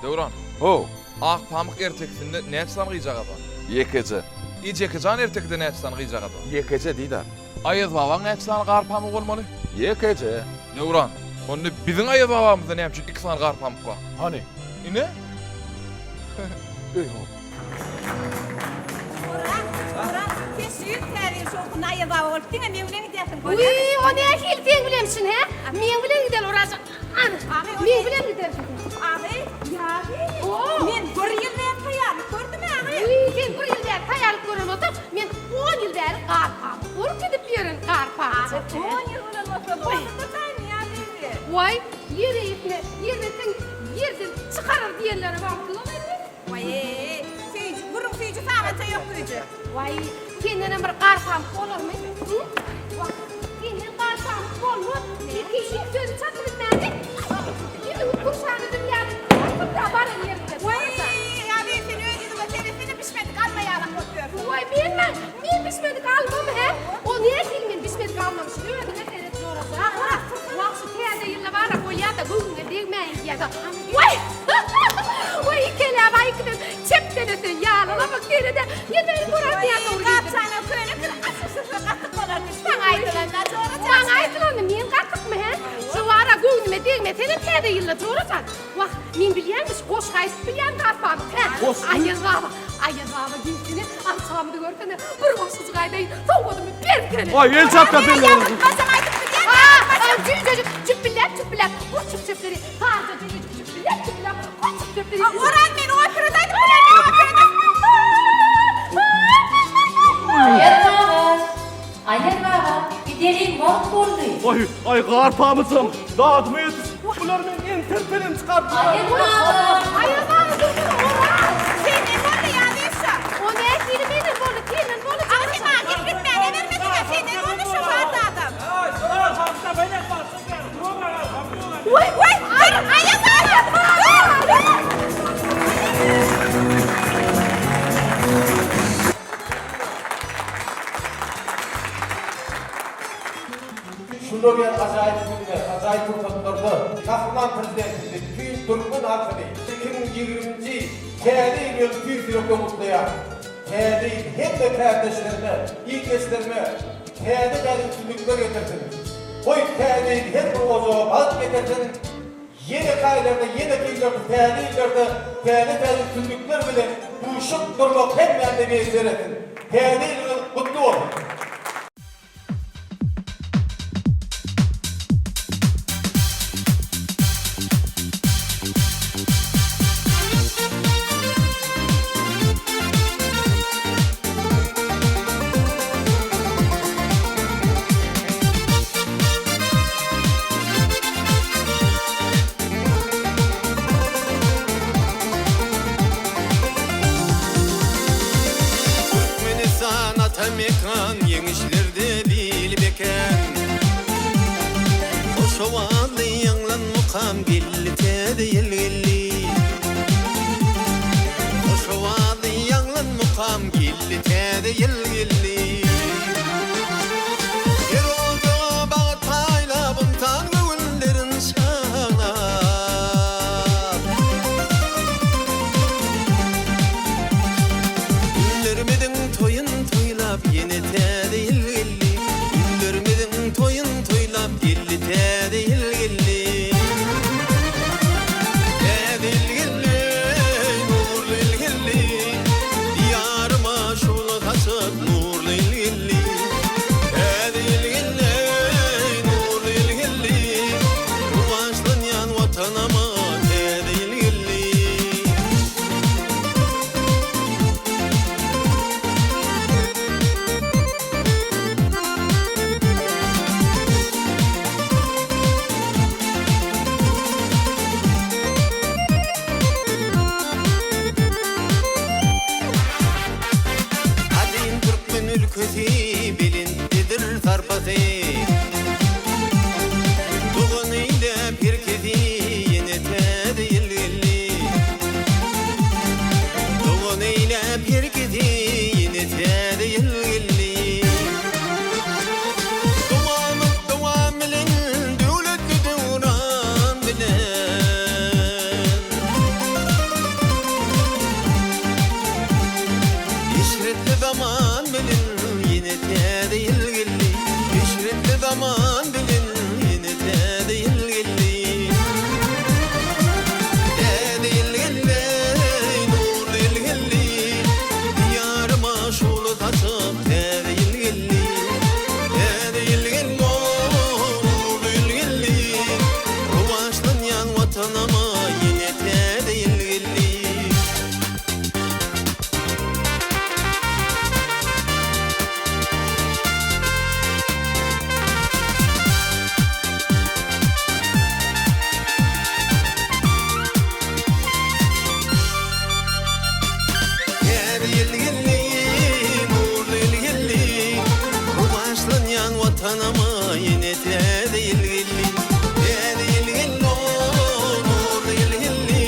Döwran. How. Ak pamyk ertekisinde näçe sany gyjaga bar? Ýekeje. I Jekijan ertekide näçe sany gyjaga bar? Ýekeje, Didar. Aýaz babaň näçe sany gar pamygy bolmaly? Ýekeje. Döwran. Onda biziň Aýaz babamyzda näme üçin iki sany gar pamyk bar? Hany? Ine. Eý-ho. Joran, Joran, sen şu ýyl Täze ýyl şowhunyna Aýaz baba bolup diňe meň bilen gidýärsiň, bolýamy? Wiý, o nähili seň bilenmişin, hä? Meň bilen gideli Orajan. Ana, meň bilen gidersiň. Agy, ýagy, men bir ýyl bäri taýýarlyk gördüm, agy. Wiý, sen bir ýyl bäri taýýarlyk gören bolsaň, men on ýyl bäri gar pamyk bolup gidip ýören gar pamyk. Agy, on ýyl bolan bolsa, boldy-da taýyn, ýagy. Waý, ýer eýesine ýer berseň, ýerden çykarar diýenleri bardyr-la indi. Waý-eý, süýji, gürrüň süýji sagatça ýok güýji. Waý, sendenem bir gar pamyk bolarmy? Hı? Wah, senden gar pamyk bolmaz. Iki sözi çatyp bilmändi. Ýüzüňi gurşan ýaly, basyp-da baran ýeriňde. Waý, Ýaly, sen öz ýüzüňe seretsene, bişmedik alma ýalak bolup ýörsüň. Waý, menmi? Men bişmedik almamy, hä? O nähili men bişmedik almamyşyn, özüňe seret, jorajan. Wah, şu täze ýylda bar-a, bolýa-da, göwnüňe degmäýin diýýä-de. Waý! Waý, ikelä baý ikiden çepden öten ýalyla bak serede. Ýene bir Oraz ýa dogry diýdi. Gapjanyň köýnekdir açyk sürse gatyk bolar diýip saňa aýdylanda jora jan. Maňa aýdylanda men gatykmy hä? Şu ara göwnüme degmesene. diýeli täze ýylda Jorajan. Wah, men bilýänmiş, goşgy aýdyp bilýän Garpamyk, hä? Goşgy? Aýaz baba, Aýaz baba gelsene, arçamyzy görsene, bir goşgujyk aýdaýyn, sowgadymy bersene. Aý, el çapda sen. Ýaňyltmajam aýdyp bilýän, ýaňyltmajam. Jüýjejik, jüpbilläp, jüpbilläp, gurçuk çöpleri, saryja jüýjejik, jüpbilläp, jüpbilläp, gurçuk çöpleri. Oraz, men operada aýdyp bilýän, men operada. Aýaz baba, Aýaz baba, gideliň, wagt boldy. Aý, aý, Garpamyjam, dadyma ýetiş. Bular meni enter-penem çykardylar. Aýaz baba! Aýaz baba, dursana, Oraz! Senden boldy, ýa-da O nähili menden boldy, senden boldy, Aga sen maňa gepletmäne bermediň-ä, senden boldy şu bar zadam. Weý, Weý, Aýaz baba! Dur, dur! Şular ýaly ajaýyp günde, ajaýyp pursatlarda Gahryman Prezidentimizi, bütin türkmen halkyny 2020-nji Täze ýyl bilen tüýs ýürekden gutlaýaryn. Täze ýyl hemme kärdeşlerime, ildeşlerime täze-täze üstünlikler getirsin. Goý, Täze ýyl her bir ojaga bagt getirsin. Ýeneki aýlarda, ýeneki ýyllarda, täze ýyllarda täze-täze üstünlikler bilen duşup durmak hemmämize miýesser etsin. Täze ýylyňyz gutly bolsun! Türkmenistan ata mekan ýeňişlerde bili bekän Hoş owazly ýaňlan mukam geldi täze ýyl geldi Hoş owazly ýaňlan mukam geldi täze ýyl geldi Her ojaga bagt paýlap ynsan göwünlerin şaglap. Günlerimiziň toýun toýlap ýene täze ýyl geldi. Günlerimiziň toýun toýlap geldi täze ýyl geldi. Täze ýyl geldi, nurly ýyl geldi. Diýaryma şugla saçyp nurly ýyl geldi. Täze ýyl geldi, nurly ýyl geldi. Rowaçlanýan Watanyma täze ýyl geldi. Gadym türkmen ülkesi belentdedir sarpasy. Dogan eýläp her kesi ýene täze ýyl geldi. Dogan eýläp her kesi ýene täze ýyl geldi. Dowamat dowam bilen döwletli döwran bilen. Eşretli zaman bilen ýene täze ýyl geldi. Eşretli zaman bilen ýene täze ýyl geldi. Täze ýyl geldi, nurly ýyl geldi. Diýaryma şugla saçyp täze ýyl geldi. Täze ýyl geldi, nurly ýyl geldi. Rowaçlanýan Watanyma ýene täze ýyl geldi. Täze ýyl geldi, nurly ýyl geldi, Rowaçlanýan Watanyma ýene täze ýyl geldi. Täze ýyl geldi, nurly ýyl geldi,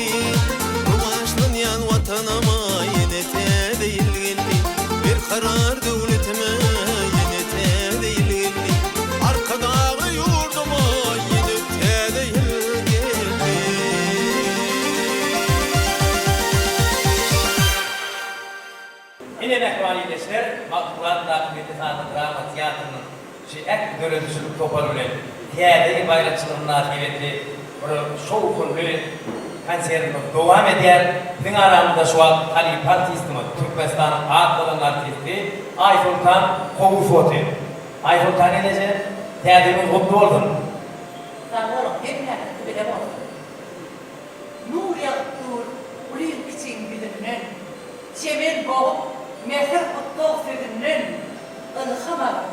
Rowaçlanýan Watanyma ýene täze ýyl geldi. Berkarar döwletime ýene täze ýyl geldi. Arkadagly ýurduma ýene täze ýyl geldi. Ine mähriban ildeşler, Magtymguly adyndaky Milli sazly drama teatrynyň şu ähli döredijilik topary bilen Täze ýyl baýramçylygy mynasybetli. Bir şowhunly konsertimiz dowam edýär. Biziň aramyzda şu wagt halypa artistimiz, Türkmenistanyň at gazanan artisti Aýsoltan Kowusow otyr. Aýsoltan eneje, Täze ýylyňyz gutly bolsun! Sag boluň, hemmäňiz bile bolsun. Nur ýagyp dur ulyň-kiçiň ýüzünden, Çemen bogup mähir gutlag sözünden, Ylham alyp,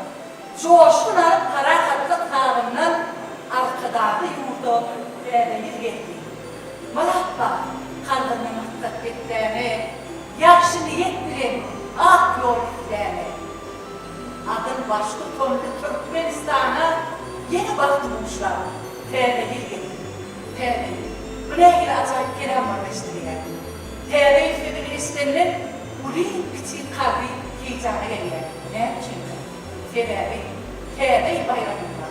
Joşgun alyp parahatlyk sagyndan Arkadagly ýurda Täze ýyl geldi. Myrat bar kalbynda maksat besläne, Ýagşy niýet bilen ak ýol isläne. Adyl baştutanly Türkmenistana Ýene bagty buşlap Täze ýyl geldi. Täze ýyl. Bu nähili ajaýyp kelam bolup eşidilýär. Täze ýyl sözüni eşidenden uly-kiçi kalby heýjana gelýär. Näme üçinkä? Sebäbi Täze ýyl baýramynda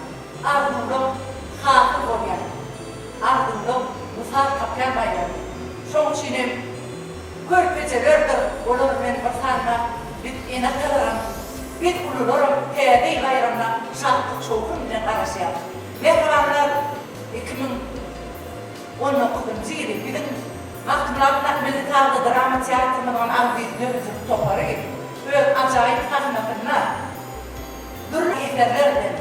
arzuwlaň hasyl bolýan, arzuwlaň wysal tapýan baýramy. Şoň üçin hem körpejelerdir olar bilen bir sanda biz ene-atalaram, biz ulularam Täze ýyl baýramyna şatlyk-şowhun bilen garaşýarys. Mähribanlar, 2019-njy ýyly biziň Magtymguly adyndaky Milli sazly drama teatrymyzyň agzybir döredijilik topary öz ajaýyp sahnasynda dürli eserler bilen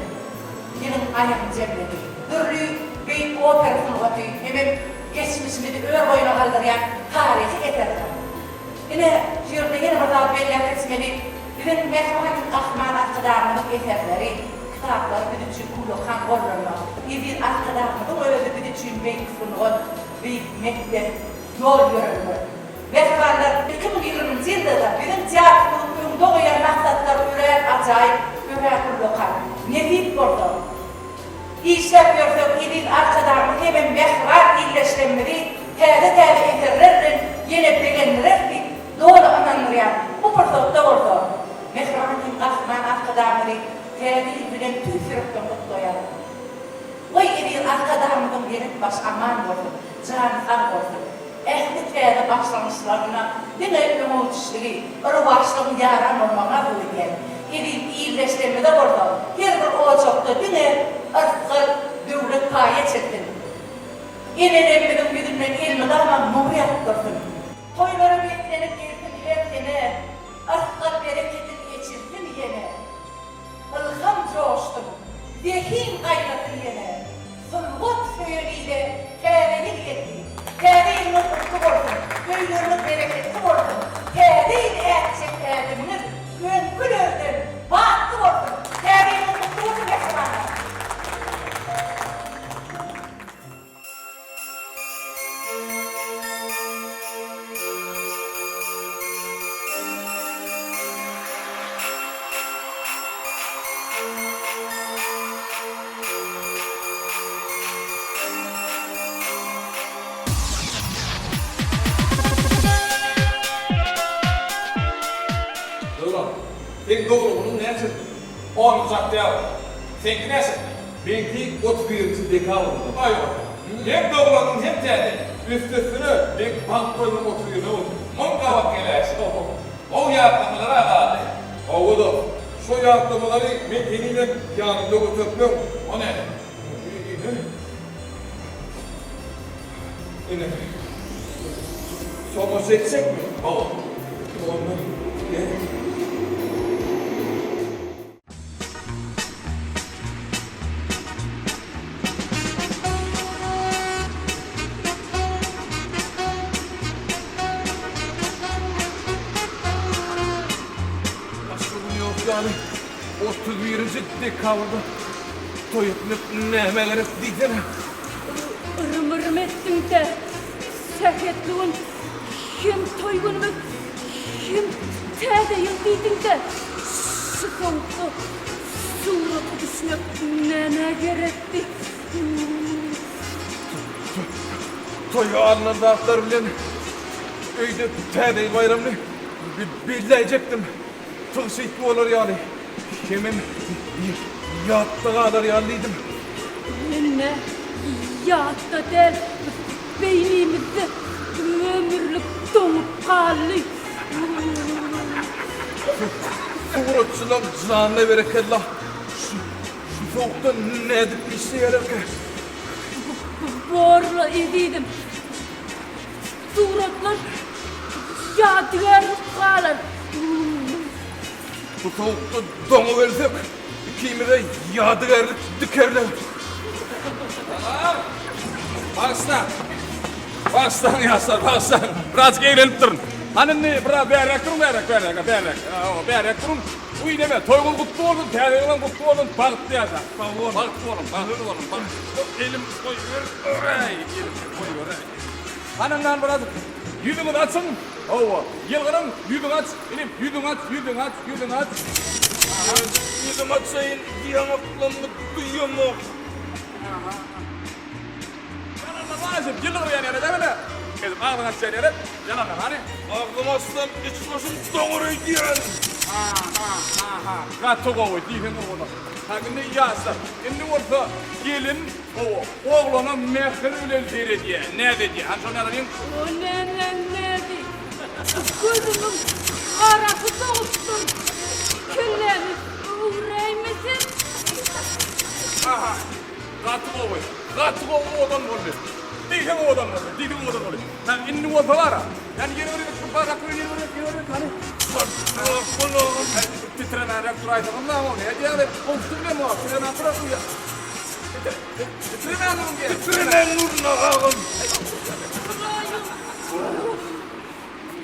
ýylyň aýagyny jemledi. Dürli beýik opera sungaty hemem geçmişimizi ör boýuna galdyrýan taryhy eserler. Ine, şu ýerde ýene bir zady belläp geçmeli, biziň mähriban Gahryman Arkadagymyzyň eserleri, kitaplary biz üçin ullakan gollanma. Eziz Arkadagymyzyň özi biz üçin beýik sungat. Beýik mekdep, ýol-ýörelge. Mähribanlar, 2020-nji ýylda-da biziň teatrymyzyň öňde goýan maksatlary örän ajaýyp, örän ullakan. Nesip bolsa, işläp ýörsek, eziz Arkadagymyz hemem mähriban ildeşlerimizi täze-täze eserler bilen ýene begendireris diýip doly ynandyrýan. Bu pursatda bolsa, mähriban hem Gahryman Arkadagymyzy Täze ýyl bilen tüýs ýürekden gutlaýaryn. Goý eziz Arkadagymyzyň belent başy aman bolsun, jany sag bolsun! Ähli täze başlangyçlarynda diňe öňegidişligi, rowaçlygyň ýaran bolmagyny arzuw edýän. Eziz ildeşlerimize bolsa her bir ojakda diňe yrsgal, döwlet paýy eçilsin! Enelerimiziň ýüzünden elmydama nur ýagyp dursun! Toýlara beslenip gelsin her sene, yrsgal-berekedin eçilsin ýene! Ylham joşsun, zehin gaýnasyn ýene, Sungat söýen ile Täze ýyl geldi. Täze ýylyňyz gutly bolsun, öýleriňiz bereketli bolsun, Täze ýyl ätjek ädimiňiz öňkülerden batly bolsun! Täze ýylyňyz gutly bolsun mähribanlar! Döwran, seň doglan günüň näçesi? Onunjy oktýabr. Seňki näçesi? Meňki 31-nji dekabrda. Aý-oý. Hem doglan gün hem täze ýyl. Üstesine, meň bank toýumam 31-ine boldy. Muň gabat geläýşi. Gowy ýatlamalar-a galdy. Hawa dost, şo ýatlamalary men henizem ýanymda göterip ýörün. O näme? Ine. Ine. Tomaşa etjekmi? Hawa. Onda, gel. Başga gün ýok ýaly, 31-nji dekabrda toý etmek nämä gerek diýsene. Yrym-yrym etdiň-dä, sähetli gün hem toý günümiz Hem täze ýyl diýdiň-de, şu sowukda surata düşmek nämä gerekdi? Toýa alnan zatlar bilen öýde Täze ýyl baýramyny belläýjekdim. Tygşytly bolar ýaly, hemem ýatda galar ýaly diýdim. Indi ýatda däl, Beýnimizde ömürlik doňup galdy. Suratçylaň janyna berekella. Şu sowukda nädip işleýärlerkä? Borla ezizim. Suratlar ýadygärlik galar. Bu sowukda doňup ölsek, ikimize ýadygärlik dikerler. Salam! Bagyşlaň! Bagyşlaň ýaşlar, bagyşlaň! Birazjyk eglenipdirin. Hany indi biraz bärräk duruň, bärräk, bärräk, bärräk. Hawa, bärräk duruň. Bu neme, toýuňyz gutly bolsun, täze ýylyň gutly bolsun, bagtly ýaşaň. Sag boluň. Bagtly boluň, bagtly boluň, bagtly. Elim goýber, eý, elim goýber, eý. Hany yndan biraz ýüzüňizi açyň. Hawa, ýylgyryň, ýüzüňi aç, inim, ýüzüňi aç, ýüzüňi aç, ýüzüňi aç. Ýüzümi açaýyn, ýaňaklammy duýamok. Ýalandan aýşym, ýylgyrýan ýere degene. Edip agzyňy açýan ýere, ýalandan hany. Agzymy açsam, iç-başym doňar öýdýän. Ha, ha, ha, ha, gaty gowy, diýseň owadan. Ha, indi ýaşlar, indi bolsa gelin Hawa, oglana mähir bilen seredýär, näz edýär. Hany şony alalyň. O nämäň näzi? Gözümiň garasy dogupdyr. Kellämi öwräýmesem. Aha, gaty gowy, gaty gowy owadan boldy. Diýseň owadan boldy, diýseň owadan boldy. Hä, indi bolsa bar-a. Ýani ýene bir gezek bir gaty ýene bir gezek, ýene bir gezek, hany. Titremänräk duraýsaňyz näme, nädýäň? Gowşy bilen bar, titremän durar. Titremän durun agam.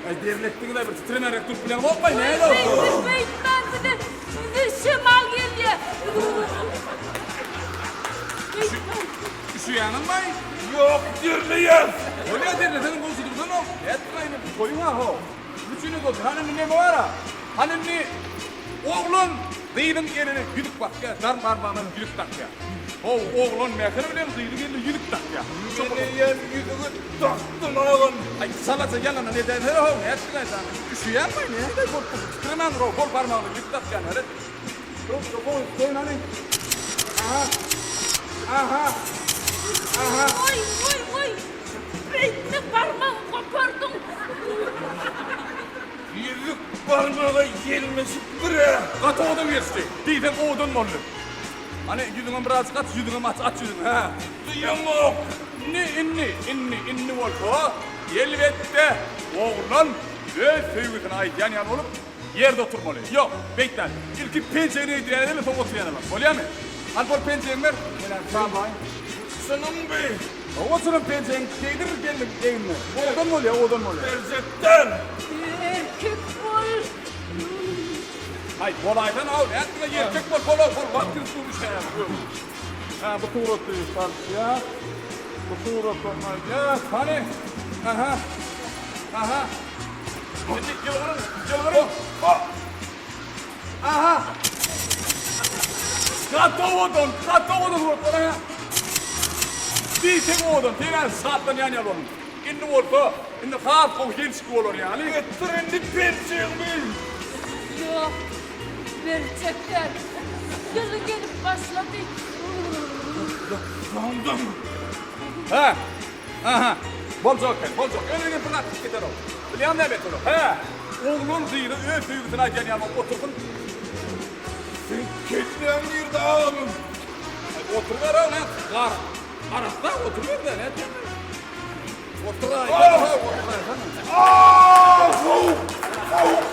Aý derletdiňiz-aý bir titremeräk durup bileňzokmaý näle ol? Beýtmäň bize bize şemal gelýä. Üşüýäňizmaý? Ýok derleýäs. Bolýa derleseňiz gowşy dursanok. Nätdiňaý indi toýuň-a how. Üçüni goý. Hany indi neme bar-a? Hany indi oglan gyzyň eline ýüzük bakýar, dar barmagyna ýüzük dakýar. How, oglan mähir bilen gyzyň eline ýüzük dakýar. Men eýýäm ýüzügi dakdym agam. Aý, çalaja ýalandan edäýsene how, nätdiň-aý jany? Üşüýäňmi? Nähili bolup dur? Titremän dur-ow, bol barmagyna ýüzük dakýan heri. Dur, dur, goý, goý hany. Aha. Aha. Aha. Goý, goý, goý. Beýtme barmagyňy gopardyň. Ýüzük barmaga ýelmeşipdir-ä. Gaty owadan geçdi. Diýseň owadan boldy. Hany, ýüzüňem birazjyk aç, ýüzüňem aç, aç ýüzüňi, hä. Duýamok. Indi, indi, indi, indi bolsa, elbetde, oglan öz söýgüsini aýdýan ýaly bolup, ýerde oturmaly. Ýok, beýtmän. Ilki penjegini geýdirýän edeli, soň oturýan bolar. Bolýamy? Hany, bol penjegiňi ber. Menem samlaýyn. Çynyňmy? Hawa çynym penjegiňi geýdir gelniň egnine. Owadan bolýa, owadan bolýa. Berjek däl. Erkek bol. Haý, bolaýsana-ow, nätdiňä erkek bol, bol-ow, bol, wagt girip dur düşäýäň. Hä, bu suraty salýas. Bu suratam aýdýas. Hany? Aha. Aha. Indi ýylgyryň, ýylgyryň. Aha! Gaty owadan, gaty owadan suratlar aha. Diýseň owadan, sen şatlanýan ýaly bolduň. Indi bolsa, indi has gowy gelşikli bolar ýaly. Getir indi penjegimi. Ýok, berjek däl. Ýyly gelip başlady. Doňdum. Hä? Aha. Boljak eken, boljak. Ýöne ýene bir zat çykyp gider ol. Bilýäňmi näme etmeli? Hä, oglan gyza öz söýgüsini aýdýan ýaly bolup otursyn. Seň kelläň nirde agam? Aý, oturyber-ow, nä, gar, arassa oturyber-dä, nätýäň? Oturaýsana, oturaýsana. Aaa, sowuk, sowuk.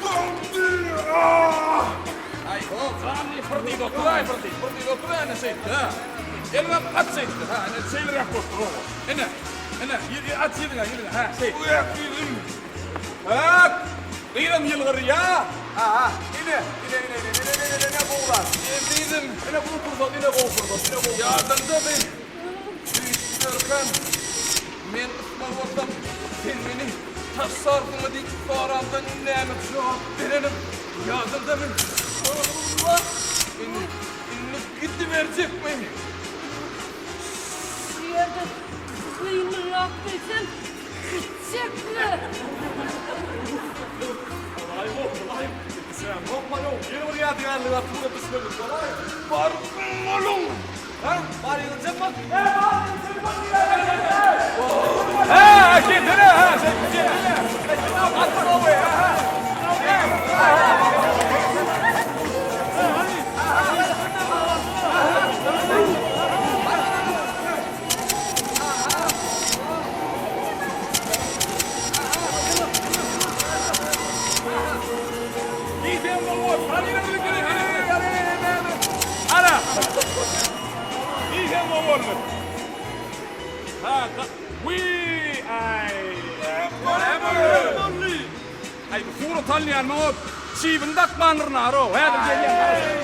Doňdy, aaa. Aý, ho, janly, bir diýip oturaý, bir diýip, bir diýip oturaý, ene şeýtdi, hä. Eliňem aç şeýtdi, hä, ene şeýleräk bolup dur, oba. Ene, ene, aç ýüzüňe, ýüzüňe, hä, şeýt. Uýak ýüzüm. Hä, gyzam ýylgyrýa. Aha, ine, ine, ine, ine, ine, ine, ine, ine, gowy zat. Ezizim. Ine gowy pursat, ine gowy pursat, ine gowy. Ýadyňdamy? Süýşüp ýörkäm, men ysmaz bolsam, sen meni taşlarsyňmy diýip soramda näme jogap berenim ýadyňdamy? Hawa. Indi, indi gidiberjekmi? Şu ýerde gymyldap bilsem, gitjekmi? Bolaý-ow, bolaý. Düşäňokmaý-ow, ýene bir ýadygärlik atyp düşmeli bolaý. Baryň boluň! Hä, bar ýygnajak bol. Hä, bar ýygnajak bol diýýär. Hä, gelsene, hä, şeýdip gelsene. Gaty gowy, hä, hä. Aý bu surat alynýan muňa çybyn dakmandyryn arow. Häzir gelýän garaşyň.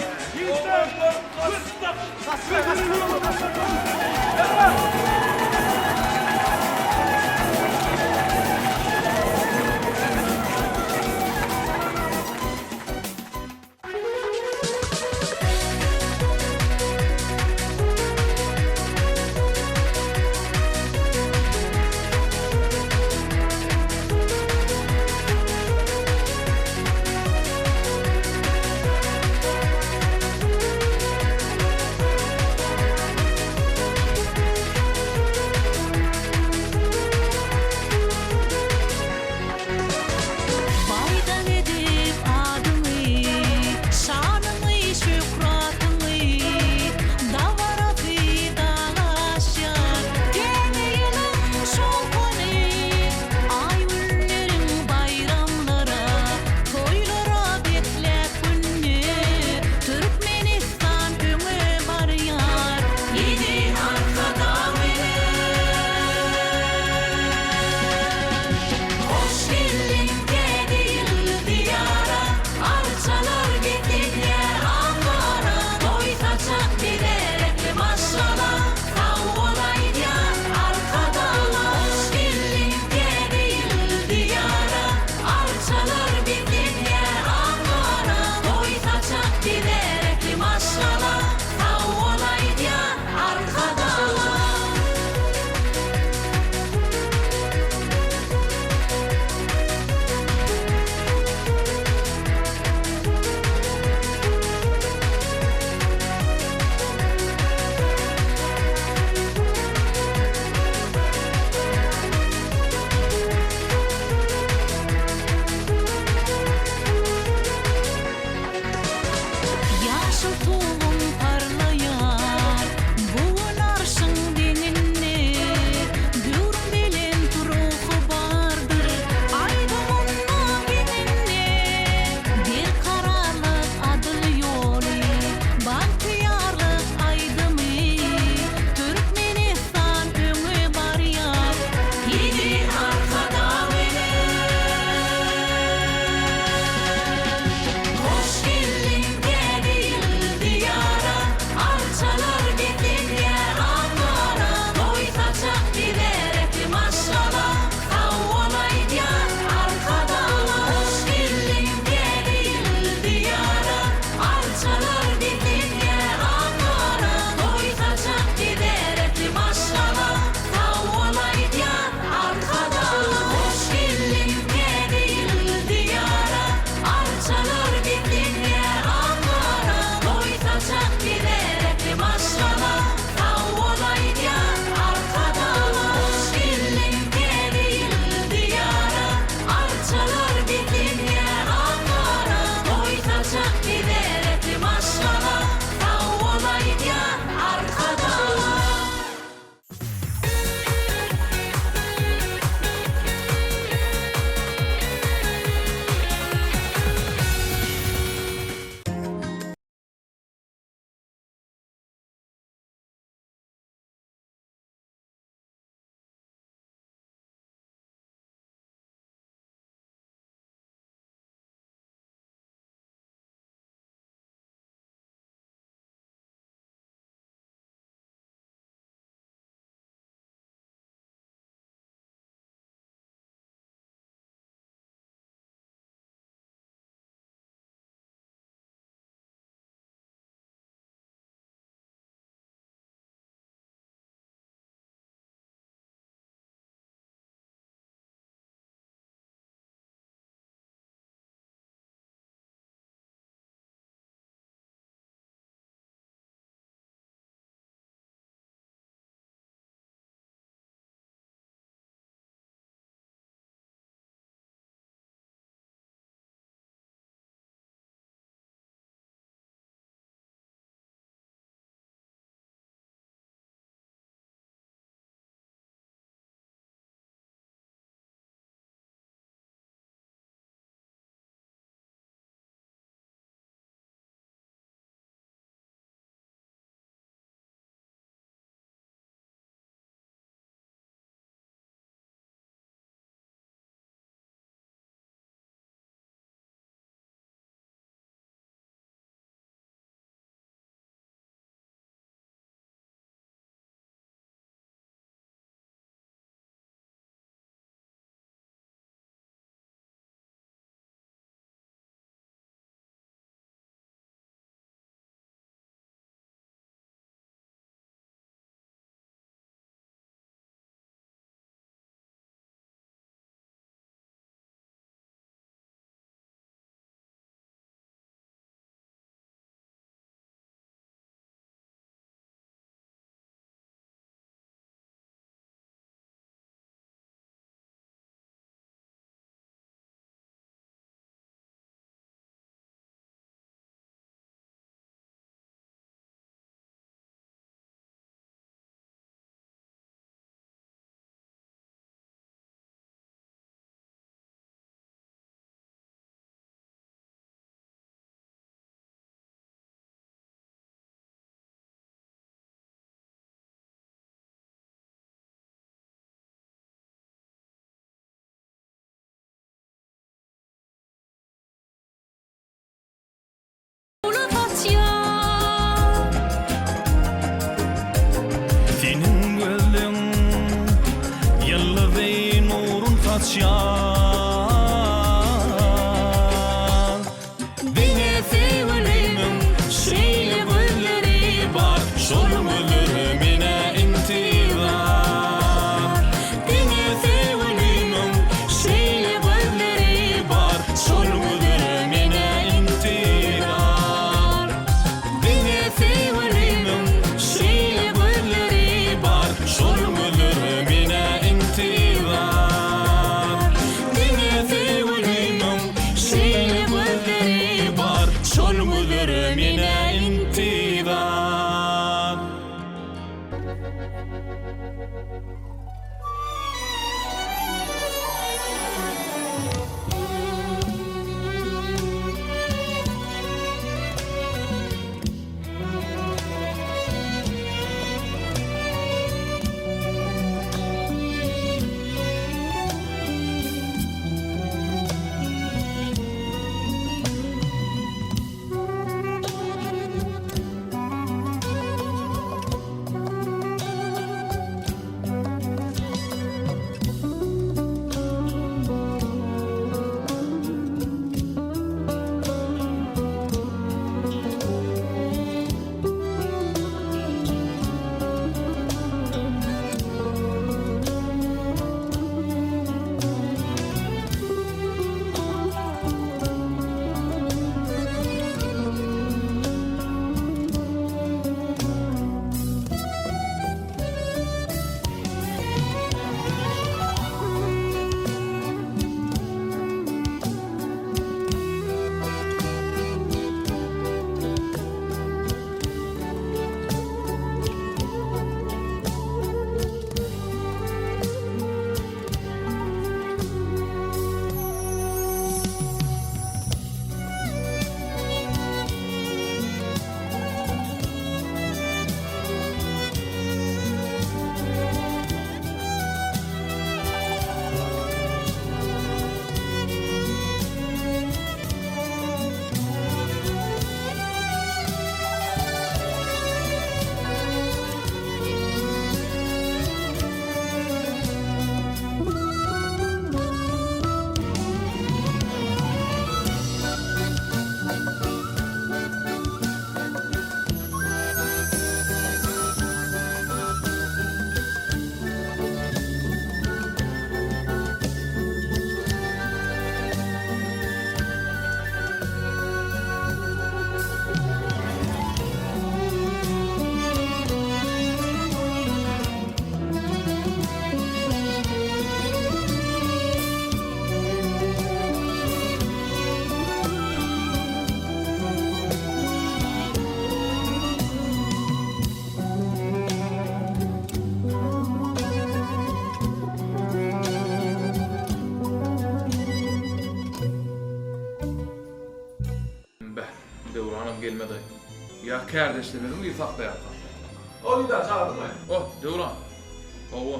açýan. Diňe söýgülimiň şeýle gözleri bar, Şol gözlere men-ä intizar. Diňe söýgülimiň şeýle gözleri bar, Şol gözlere men-ä intizar. Diňe söýgülimiň şeýle gözleri bar, Şol gözlere men-ä intizar. Diňe söýgülimiň şeýle gözleri bar, Şol gözlere men-ä intizar. Beh, Döwranam gelmedi. Ýa kärdeşlerimiziň biri saklaýarka. O Didar çagyrdyňmy? Oh, Döwran. Hawa.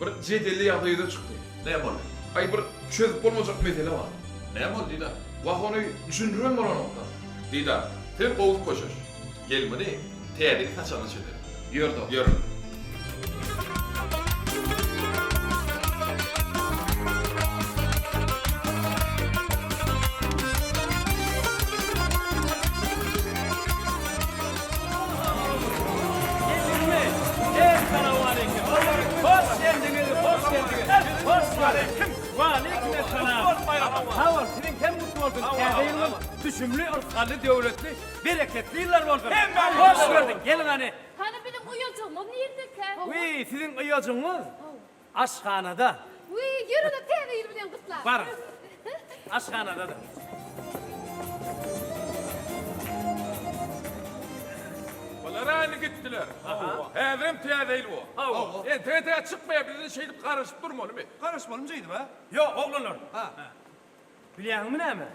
Bir jedelli ýagdaý ýüze çykdy. Näme boldy? Aý bir çözüp bolmajak mesele bar. Näme boldy Didar? Wah ony düşündiribem bolanokda. Didar, sen gowusy köşeş. Gel muny täzeli saçagyna çözeli. Ýör dost. Ýör. Geldiňmi? Essalawmaleýkim. Hoş geldiňiz, hoş geldiňiz. Hoş gördük. Waleýkim essalam. Sag bol, siziň hem gutly bolsun. Täze ýylyňyz düşümli, yrsgally, döwletli, bereketli ýyllar bolsun. Hoş gördük. Geliň hany. Hany biziň uýajygymyz nirdekä? Wiý, siziň uýajygyňyz aşhanada. Wiý, ýör-de Täze ýyl bilen gutlaly. Baryň. Aşhanadadyr. Bular indi gitdiler. Häzirem täze ýyl bu. Entek-entek çykmaýar, biz indi şeýdip garaşyp durmalymy? Garaşmalymy şeýdip, hä? Ýok, oglanlar. Bilýäňmi näme?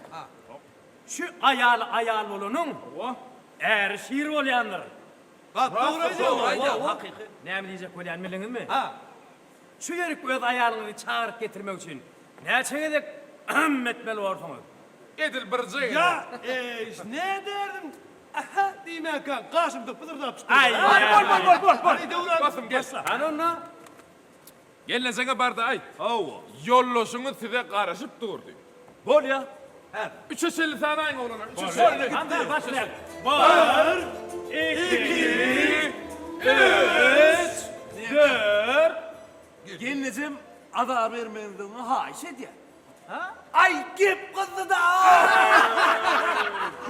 Şu aýaly aýal bolanyň, äri şir bolýandyr. Dogry aýdýaň. Hakyky. Näme diýjek bolýan bildiňizmi? Şu ýerik öz aýalyňyzy çagyryp getirmek üçin näçe gezek yhm etmeli borsuňyz? Edil birje gezek. Ýa, eý, näderdiň? Ähä diýmänkäň gaşymda pyzyrdap çykdy. Aý, bol, bol, bol, bol, bol. Hany, Döwran, Basym, gel. Hany onda? Gelnejeňe bar-da aýt. Hawa. Ýoldaşyňyz size garaşyp dur diý. Bolýa. Hä. Üçe çenli sanaýyň oglanlar. Üçe çenli. Handa başlaýaly. Bir, iki, üç, dört. Gelnejem azar bermezligiňi haýyş edýän. Aý gep gyzdy-da!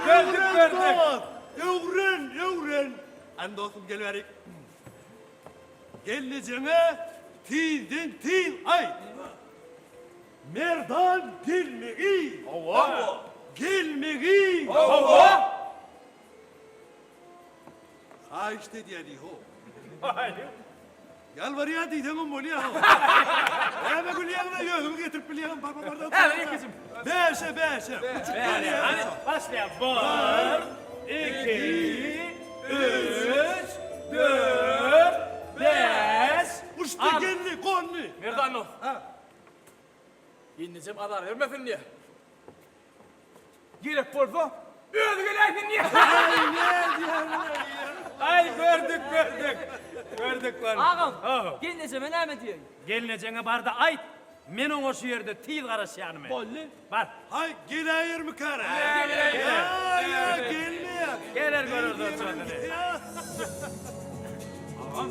Gördük, gördük. Öwren, öwren. Hany dostum gel bärik. Gelnejeňe tizden tiz aýt. Merdan gelmegi. Hawa. Gelmegi. Hawa. Haýyşt edýä diý-how. Ýalbarýa diýseňem bolýa-how. Näme gülýäňiz-a, özüňiz getirip bilýäňiz, bar, bar, bar. Häzir ikijim. Bäşe, bäşe. Uçup gelýä. Hany, başlaýas. Bir, iki, üç, dört, bäş. Uçdy, geldi, gondy. Merdan dost. Gelnejem azar bermesin diýýä. Gerek bolsa, özi geläýsin diýýä. Aý, gördük, gördük. Gördük lan. Agam, gelnejeme näme diýeýin? Gelnejeňe bar-da aýt, men oňa şu ýerde tiz garaşýanymy. Boldy. Bar. Haý, geläýermikäre? Ýa, ýa, gelmeýär. Geler görer dostjagazyny. Agam.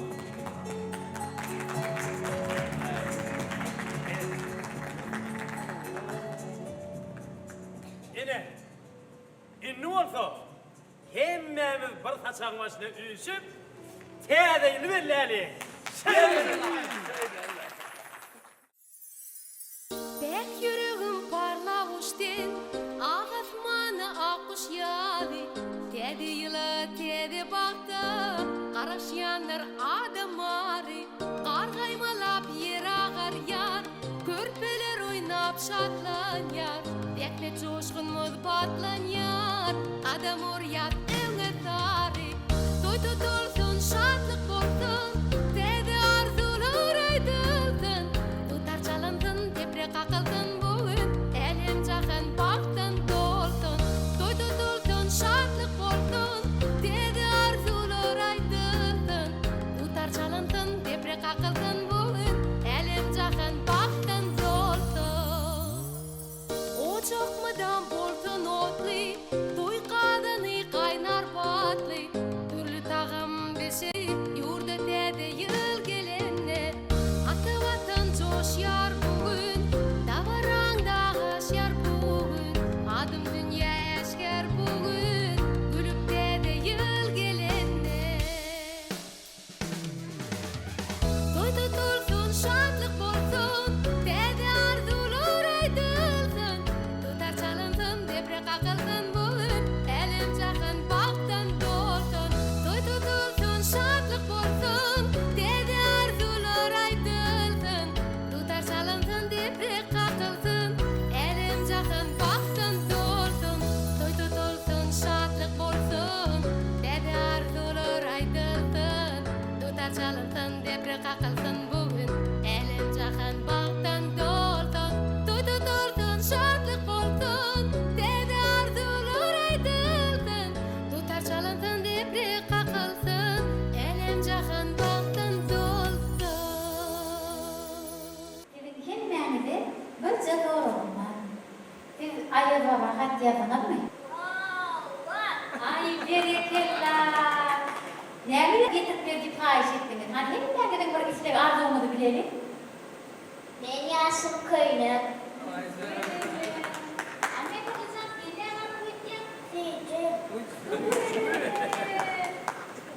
Ine, indi bolsa hemmämiz bir saçagyň başyna üýşüp, Täze ýyly belläliň! Şeýdeli! Päk ýüregim parlap uçdy, Ak asmana ak guş ýaly. Täze ýyla, täze bagta Garaşýanlar adam bary. Gar gaýmalap ýer agarýar, Körpeler oýnap şatlanýar. Zähmet joşgunymyz batlanýar, Gadam urýas öňe sary. Toý tutulsyn, şatlyk bolsun, Täze arzuwlar aýdylsyn. Dutar çalynsyn, deprek kakylsyn bu gün, Älem-jahan bagtdan dolsun. Toý tutulsyn, şatlyk bolsun, Täze arzuwlar aýdylsyn. Dutar çalynsyn, deprek kakylsyn bu gün, Älem-jahan bagtdan dolsun. Ojak mydam bolsun otly, Toý gazany gaýnar batly. Dürli tagam bişirip, ýurda täze ýyl gelende, Ata Watan joşýar bu gün, Dabaraň dagaşýar bu gün. Adym dünýä äşgär bu gün, Gülüp täze ýyl gelende. Toý tutulsyn, şatlyk bolsun, Täze arzuwlar aýdylsyn. Dutar çalynsyn, deprek kakylsyn bu gün, Älem-jahan bagtdan dolsun. Toý tutulsyn, şatlyk bolsun, Täze arzuwlar aýdylsyn. Dutar çalynsyn, deprek kakylsyn, Älem-jahan bagtdan dolsun. Toý tutulsyn, şatlyk bolsun, Täze arzuwlar aýdylsyn. Dutar çalynsyn, deprek kakylsyn bu gün, Älem-jahan bagtdan dolsun. Toý tutulsyn, şatlyk bolsun, Täze arzuwlar aýdylsyn. Dutar çalynsyn, deprek kakylsyn, Älem-jahan bagtdan dolsun. Siziň hemmäňize birje soragym bar. Siz Aýaz baba hat ýazdyňyzmy? Hawa! Aý, berekella! Näme getirip ber diýip haýyş etdiňiz? Hany hemmäňiziň bir isleg-arzuwyňyzy bileli. Men ýaşyl köýnek. Hany Oguljan, sen näme arzuw etýäň? Süýji.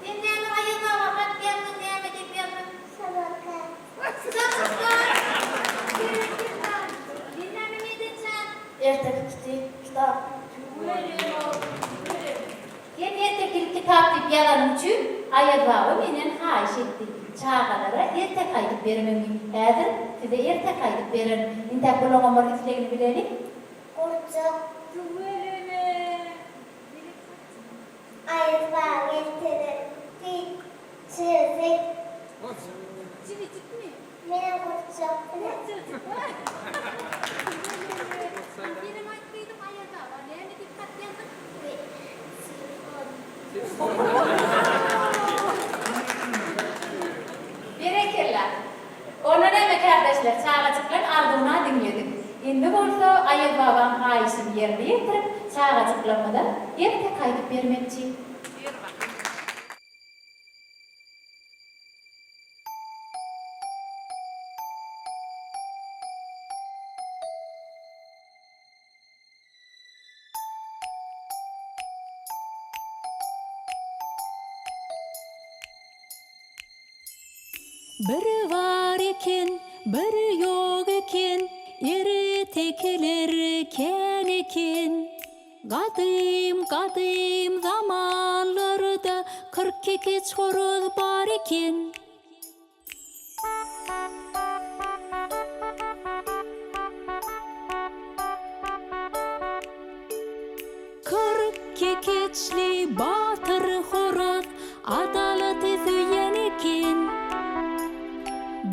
Sen näme Aýaz baba hat ýazdyň, näme diýip ýazdyň? Samokat. Erteki kitap. Sen ertekilik kitap diýip ýazanyň üçin Aýaz baba menden haýyş etdi. Çagalara erteki aýdyp bermegimi. Häzir size erteki aýdyp bererin. Intäk bulaňam bir islegini bileli. Gurjak. Aýaz baba geltene çizik. Çiwijikmi? Menem gurjak bilen. Senem aýt gyzym Aýaz baba näme diýip hat ýazdyň? Telefon. Berekella. Onda näme? bolsa Aýaz babaň haýyşyny ýerine ýetirip, çagajyklarymyza erteki aýdyp bermekçi. Bir bar eken, bir ýok eken, ertekiler kän eken. Gadym, gadym zamanlarda 40 kekeç horaz bar eken. 40 kekeçli batyr horaz adalaty söýen eken.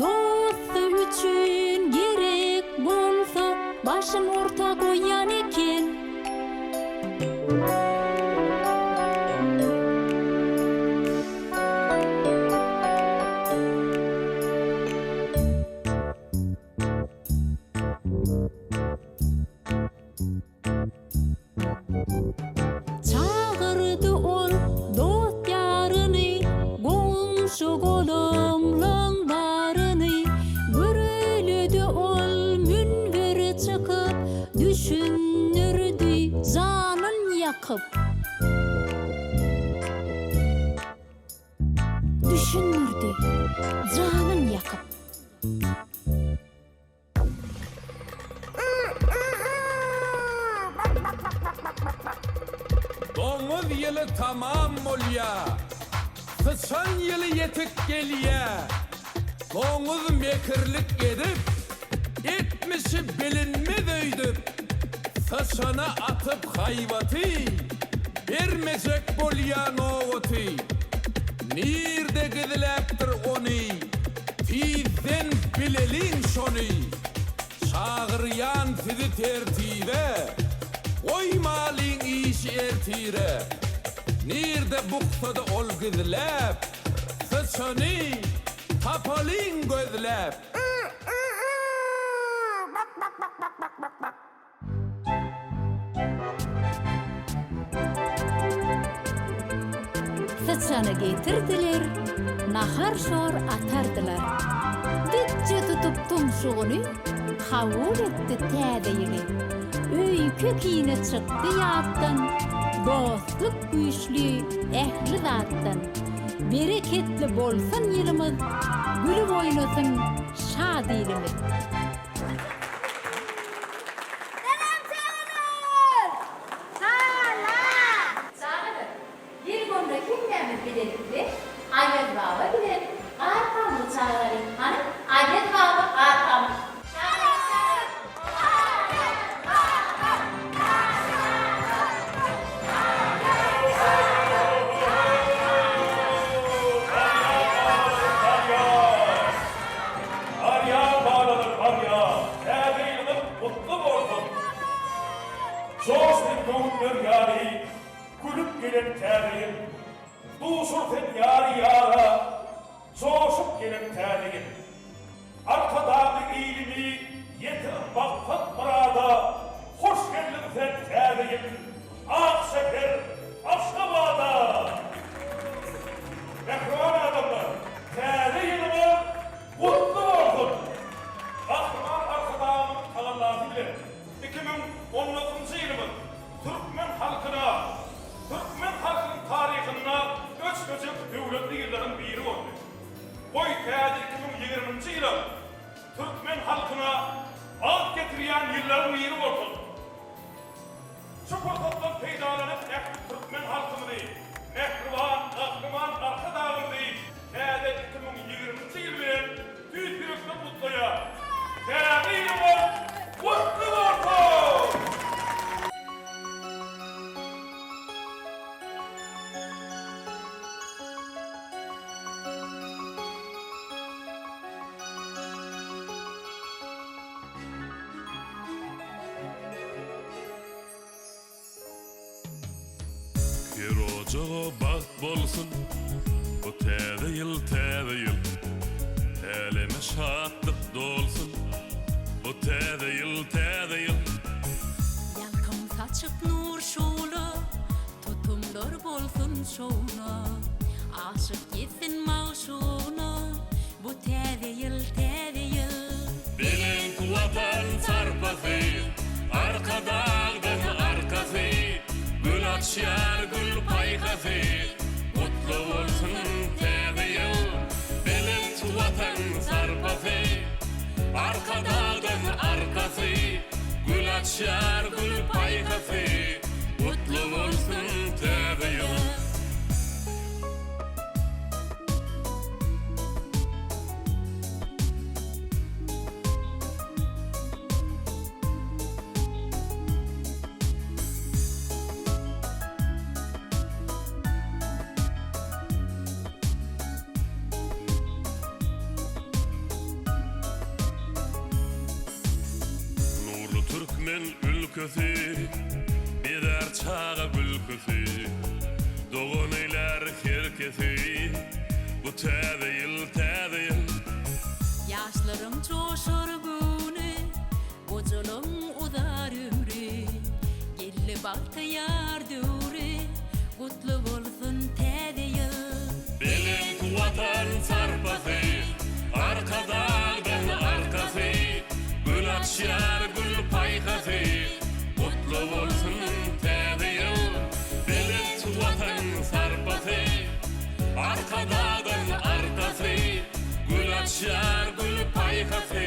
Dosty üçin gerek bolsa başyn orta goýan eken. Çagyrdy ol dost-ýaryny, Goňşy-golamlaň baryny. Güreledi ol münbere çykyp, Düşündirdi janyn ýakyp. Düşündirdi janyn ýakyp. Doňuz ýyly tamam bolýa. Syçan ýyly ýetip gelýä. Doňuz mekirlik edip, etmişi bilinmez öýdüp, syçana atyp haýbaty, bermejek bolýa nobaty. Nirde gizläpdir ony, Tizden bileliň şony, Çagyrýan sizi tertibe, Goýmalyň işi ertire. Nirde buksada ol gizläp, Syçany tapalyň gözläp. Syçany getirdiler, nahar-şor atardylar. Dikje tutup tumşugyny, kabul etdi täze ýyly. Öýke-kine çykdy ýatdan, dostluk güýçli ähli zatdan. Bereketli bolsun ýylymyz, gülüp oýnasyn şat ilimiz. Salam çagalar! Salam! Çagalar, geliň onda hemmämiz bilelikde Aýaz baba bilen Gar pamygy çagyralyň. Hany, Aýaz baba, Gar pamyk. Çagalar, çagyryň! Aýaz baba! Gar pamyk! Aýaz baba! Barýar, balalar, barýar! Täze ýylyňyz gutly bolsun! Joş sen göwünler ýary, Gülüp gelen täze ýyl! Duşur sen ýary ýara, Joşup gelen täze ýyl! Arkadagly ilimi Ýetir maksat-myrada, Hoş geldiň sen täze ýyl, Ak şäher Aşgabada! Mähriban adamlar, täze ýylyňyz Gutly bolsun! Gahryman Arkadagymyzyň tagallasy bilen 2019-njy ýylymyz türkmen halkyna, türkmen halkynyň taryhynda öçmejek döwletli ýyllaryň biri boldy. Goý, täze 2020-nji ýylam türkmen halkyna bagt getirýän ýyllaryň biri bolsun! Şu pursatdan peýdalanyp ähli türkmen halkymyzy mähriban Gahryman Arkadagymyzy täze 2020-nji ýyl bilen tüýs ýürekden gutlaýar. Täze ýylyňyz gutly bolsun! Her ojaga bagt bolsun, bu täze ýyl, täze ýyl. Äleme şatlyk dolsun, bu täze ýyl, täze ýyl. paýhasy, Arkadagdan arkasy, Gül açýar gül paýhasy. Gutly bolsun Täze ýyl, Belent Watan sarpasy, Arkadagdan arkasy, Gül açýar gül paýhasy. Gutly bolsun Täze ýyl. Nurly türkmen ülkesi, Bezär çaga gülküsi. Dogan eýlär her kesi, Bu täze ýyl, täze ýyl. Ýaşlaryň joşar göwni, Gojalaň uzar ömri. Geldi bagtyýar döwri, Gutly bolsun täze ýyl. Belent Watan sarpasy, Arkadagdan arkasy, Gül açýar gül paýhasy, Gutly bolsun täze ýyl. Belent Watan sarpasy, Arkadagdan arkasy, Gül açýar gül paýhasy,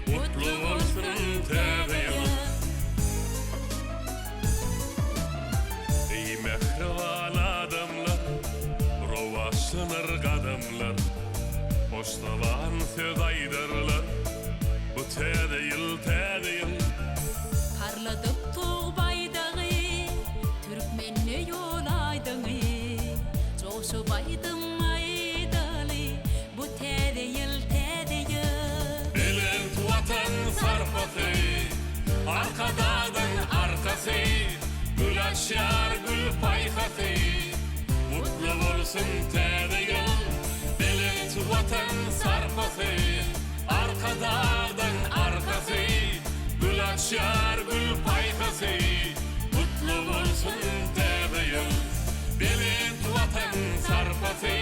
Gutly bolsun täze ýyl. Eý mähriban adamlar, Rowaçlanar gadamlar, Hoşzaban söz aýdarlar, Bu täze ýyl, täze ýyl. Parladyp tug baýdagy, Türkmende ýol aýdyňy, Joşup aýdym aýdaly, Bu täze ýyl, täze ýyl. Belent Watan sarpasy, Arkadagdan arkasy, Gül açýar gül paýhasy. Gutly bolsun täze ýyl, Belent Watan sarpasy, Arkadagdan arkasy, Gül açýar gül paýhasy. Gutly bolsun täze ýyl, Belent Watan sarpasy,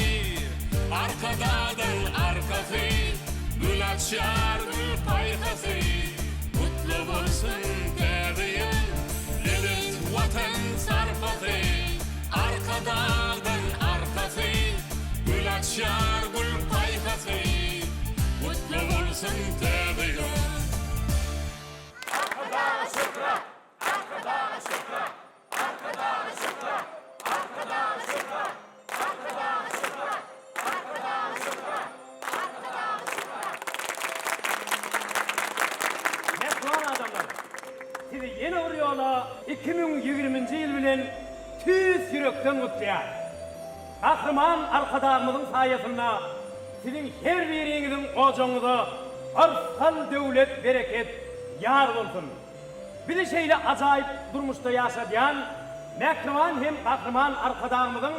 Arkadagdan arkasy, Gül açýar gül paýhasy. Gutly bolsun täze ýyl, Belent Watan sarpasy, Arkadagdan arkasy, Gül açýar gül paýhasy. Gutly bolsun täze ýyl. Arkadaga şöhrat! Arkadaga şöhrat! Arkadaga şöhrat! Arkadaga şöhrat! Arkadaga şöhrat! Arkadaga şöhrat! Arkadaga şöhrat! Mähriban adamlar! Sizi ýene bir ýola 2020-nji ýyl bilen tüýs ýürekden gutlaýan. Gahryman Arkadagymyzyň saýasynda siziň her biriňiziň ojagyňyza yrsgal-döwlet, bereket ýar bolsun! Bizi şeýle ajaýyp durmuşda ýaşadýan mähriban hem Gahryman Arkadagymyzyň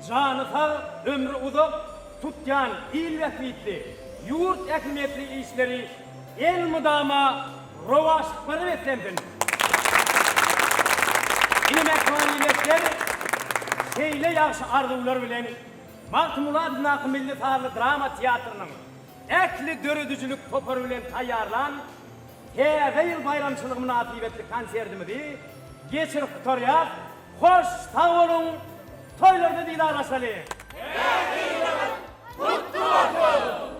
jany sag, ömri uzak, tutýan il bähbitli, ýurt ähmiýetli işleri elmydama rowaçlyklara beslensin! Ine mähriban ildeşler, şeýle ýagşy arzuwlar bilen Magtymguly adyndaky milli sazly drama teatrynyň ähli döredijilik topary bilen taýýarlan Täze ýyl baýramçylygy mynasybetli konsertimizi geçirip gutarýas. Hoş sag boluň, toýlarda didarlaşalyň! Täze ýylyňyz gutly bolsun!